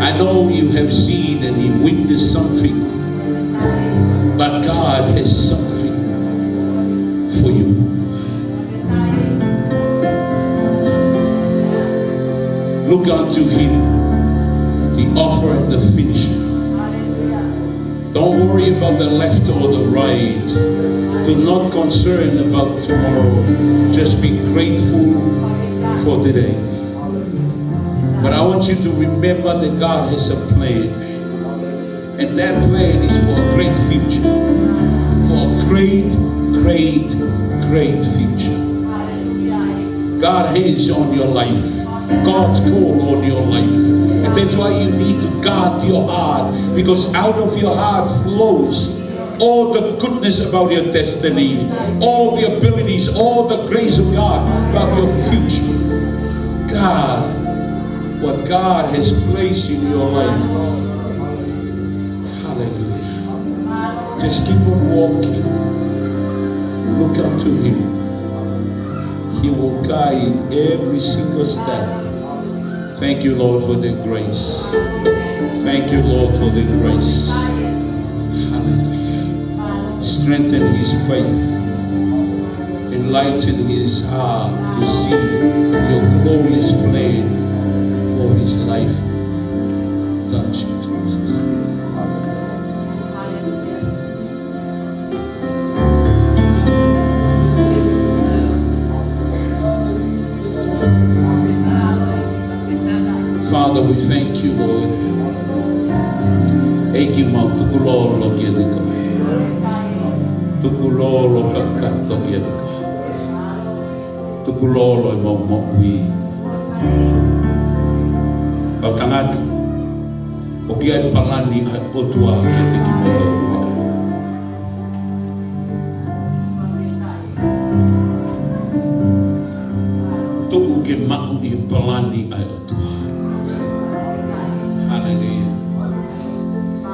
I know you have seen and you witnessed something, but God has something for you. Look unto him. the offer and the finisher. Don't worry about the left or the right. Do not concern about tomorrow. Just be grateful for today. But I want you to remember that God has a plan. And that plan is for a great future. For a great, great, great future. God hands on your life. God's call on your life. And that's why you need to guard your heart, because out of your heart flows all the goodness about your destiny, all the abilities, all the grace of God about your future. God, what God has placed in your life. Hallelujah. Just keep on walking. Look up to Him. He will guide every single step. Thank you, Lord, for the grace. Thank you, Lord, for the grace. Hallelujah. Strengthen his faith. Enlighten his heart to see your glorious plan for his life. Touch him, Jesus. Father, we thank you, Lord. ʻEiki, mau tukulolo kiate koe. Tukulolo kakato kiate koe. Tukulolo ʻemau moʻui. Kau tangata, ʻoku ʻi ai e palani ʻa e ʻOtua kiate kimoutolu. Tuku ke maʻu ʻi he palani ʻa e ʻOtua. Hallelujah.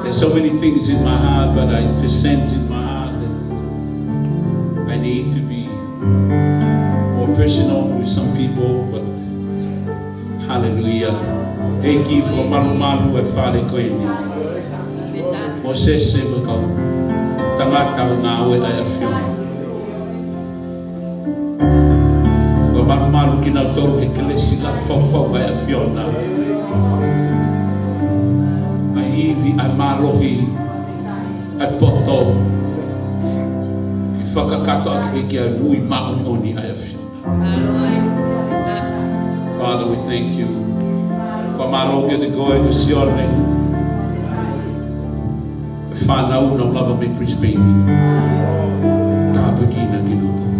There's so many things in my heart, but I just sense in my heart that I need to be more personal with some people, but hallelujah. ʻEiki, fakamalumalu e fale ko eni. Mōsese mo e kau tangata ʻoku ngāue ʻa e ʻAfiona. Fakamalumalu kinautolu he kelesi lahi fau ʻa e ʻAfiona. ʻA e ivi, ʻa e mālohi, ʻa e poto. Ke fakakakato ʻaki ʻEiki ʻa e ui māʻoniʻoni ʻa e ʻAfiona. Father, we thank you. Fakamālō kiate koe, ko Sione. Fānau naʻa nau lava mei Brisbane. Tāpuekina kinautolu.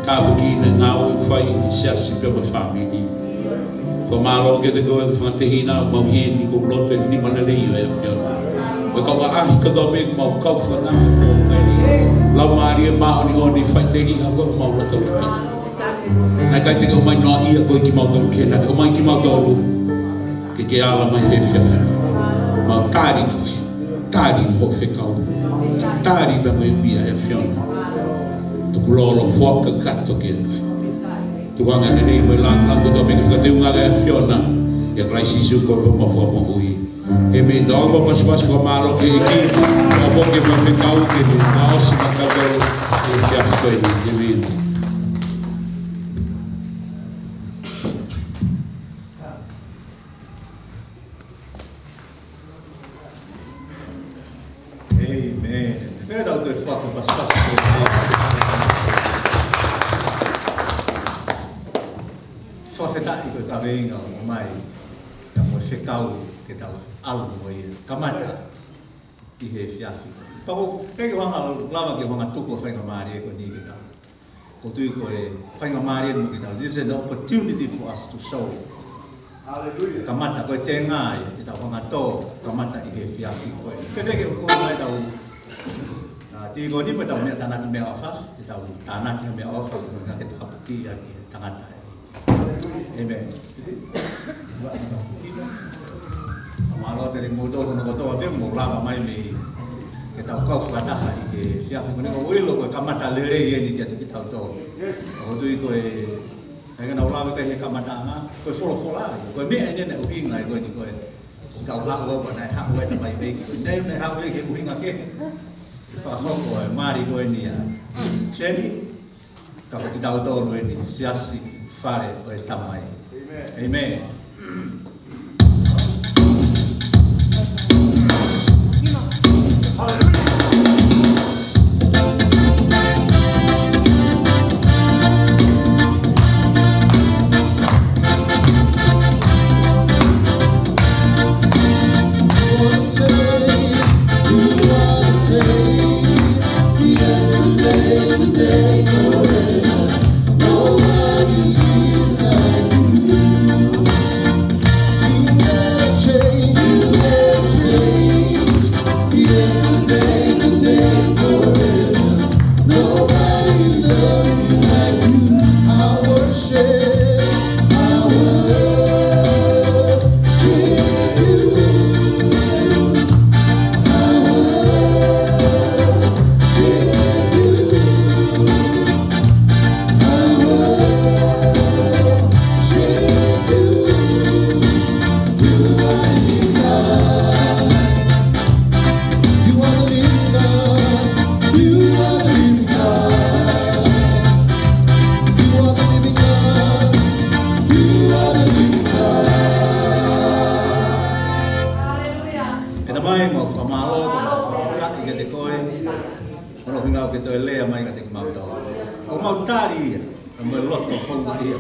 Tāpuekina e ngāue ʻoku fai ʻi he siasi pea mo e fāmili. Fakamālō kiate koe, ko e fanga tehina ʻoku mau ʻi heni, ʻoku mau lotu ʻi he nima lelei ʻo e ʻAfiona. Ko e kau ʻaʻahi kotoa pē ʻoku mau kau fakataha ko eni. Laumālie Māʻoniʻoni, faʻiteliha ko homau lotoloto. Naʻe ʻikai te ke ʻomai noaʻia koe kimautolu, ke naʻa ke ʻomai kimautolu ke ke ala mai he efiafi. Mau tali koe, tali mo hoʻo fekau, tali pea mo e ui ʻa e ʻAfiona. Tukulolo foaki kakato kiate koe. Tuʻunga lelei mo e lāngilangi kotoa pē ke fakateunga ʻa e ʻAfiona. ʻIa Kalaisi Sīsū ko homau Fakamoʻui. ʻĒmeni. Tau ʻofa pasipasi fakamālō ki he ʻEiki. Tau foki mo e fekau ke ne fakaʻosi mai kitautolu he efiafi ko eni. ʻĒmeni. ʻĒmeni. Pea tau toe foaki e pasipasi ko eni. Fakafetaʻi ko e kaveinga ʻoku ʻomai ka mo e fekau ke tau ʻalu mo ia. Kamata ʻi he efiafi. Pea ʻoku ou kei hanga lava ke hanga tuku e faingamālie ko eni ke tau. ʻOku ou tui ko e faingamālie mo kitautolu. This is an opportunity for us to show. Hallelujah. Kamata, ko e tenga ia ke tau hanga tō kamata ʻi he efiafi ko ē. Pea ke ʻoku mai tau, ā, tī ko eni mo tau meʻa tānaki meʻaʻofa, ke tau tānaki meʻaʻofa, ko e ngaahi ke tau hapuki ʻaki e tangata ē. ʻĒmeni. Mālō atu kiate kimoutolu hono kotoa pē ʻoku mou lava mai mei ke tau kau fakataha ʻi he efiafi ko eni, ʻoku ou ʻilo ko e kamata lelei eni kiate kitautolu. Yes. ʻOku ou tui ko e, ʻa ia naʻa ku lave ki ai he kamataʻanga, ko e folofola, ko e meʻa eni naʻe ʻuhinga ai ko eni ko e, ʻoku tau haʻu ai, naʻe haʻu ai e tamaioʻeiki ko eni, naʻe haʻu ai ki he ʻuhinga kehe. Ke fakahoko e mali ko eni ʻa Semi, ka ko kitautolu eni siasi, fale ʻo e Tamai. ʻĒmeni. ʻĒmeni. ʻE Tamai, mau fakamālō, mau fakafetaʻi kiate koe. Ko hono ʻuhinga ʻoku ke toe lea mai kiate kimautolu. ʻOku mau tali ia, ʻa e loto houngaʻia.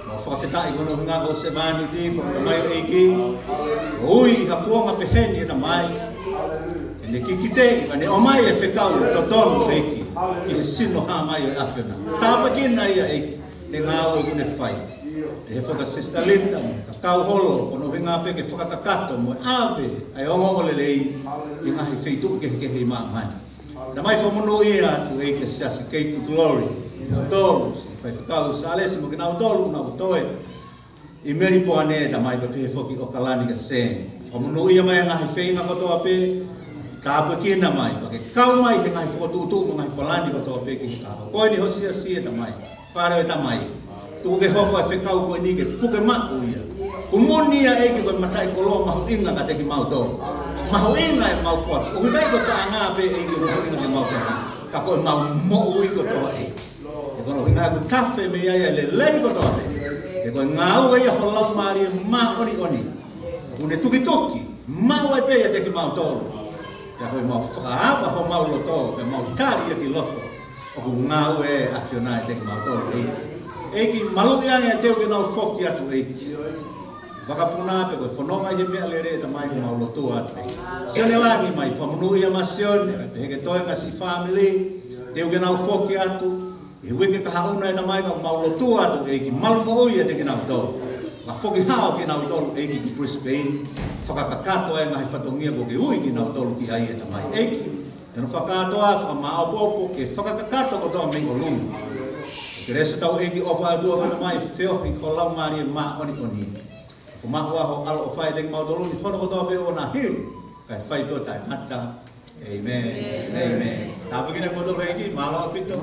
Mau fakafetaʻi ko hono ʻuhinga ko e sevāniti, ko e tamaioʻeiki. ʻOku ui ha kuonga pehē ni ʻe Tamai. ʻEne kikiteʻi, ka ne ʻomai e fekau totonu ʻEiki. Ki he sino hā mai ʻo e ʻAfiona. Tāpuekina ia ʻEiki. ʻE ngāue ʻoku ne fai. ʻE he faka Sister Linda, mo e kakai holo, ko hono ʻuhinga pē ke fakakakato, mo e ʻave, ʻa e ongoongolelei, ki he ngaahi feituʻu kehekehe ʻi māmani. Tamai fakamonūʻia atu ʻEiki e siasi Gate to Glory. Kinautolu, siʻi faifekau Sālesi mo kinautolu, nau toe. ʻI Melipoane Tamai pea pehē foki ʻAokalani kia Seni. Fakamonūʻia mai e ngaahi feinga kotoa pē. Tāpuekina mai, pea ke kau mai he ngaahi fokotuʻutuʻu mo e ngaahi palani kotoa pē ki he kahaʻu. Ko eni ho siasi ʻe Tamai. Fale ʻo e Tamai. Tuku ke hoko e fekau ko eni ke puke maʻu ia. Kumuni ia ʻEiki ko e mataʻikoloa mahuʻinga kiate kimautolu. Mahuʻinga ʻemau foaki. ʻOku ʻikai ko e paʻanga pē ʻEiki mahuʻinga ke mau foaki. Ka ko ʻemau moʻui kotoa ʻEiki. He ko hono ʻuhinga ʻoku tafe mei ai e lelei kotoa pē. He ko e ngāue ia ho Laumālie Māʻoniʻoni. ʻOku ne tukituki, maʻu ai pē ia kiate kimautolu. Pea ko ʻemau fakaava homau loto, pea mau tali ia ki loto. ʻOku ngāue ʻa e ʻAfiona ʻiate kimautolu ʻEiki. ʻEiki maluʻi ange ʻa e teu ke nau foki atu ʻEiki. Vakapuna pē ko e fononga ʻi he meʻalele Tamai ʻoku mau lotua atu ʻEiki. Sione Langi mai fakamonūʻia mai Sione, pehē ki he toenga siʻi fāmili, teu ke nau foki atu, ʻi he uike kahaʻu na ʻe Tamai ka ʻoku mau lotua atu ʻEiki malu moʻui ʻiate kinautolu. Ka foki hao kinautolu ʻEiki ki Brisbane, fakakakato e ngaahi fatongia kuo ke ui kinautolu ki ai ʻe Tamai ʻEiki. ʻI hono fakakātoa, fakamāʻopoʻopo, ke fakakakato kotoa mei ʻolunga. Kelesi ʻa hotau ʻEiki ʻofa ʻa e ʻOtua ko e Tamai, feohi ho Laumālie Māʻoniʻoni. Fakamoʻua ho ʻAlo ʻofa ʻiate kimautolu ni hono kotoa pē ʻo na hiu, kae fai pē ʻo taʻengata. ʻĒmeni. ʻĒmeni. Tāpuekina kimoutolu ʻEiki, mālō ʻaupito.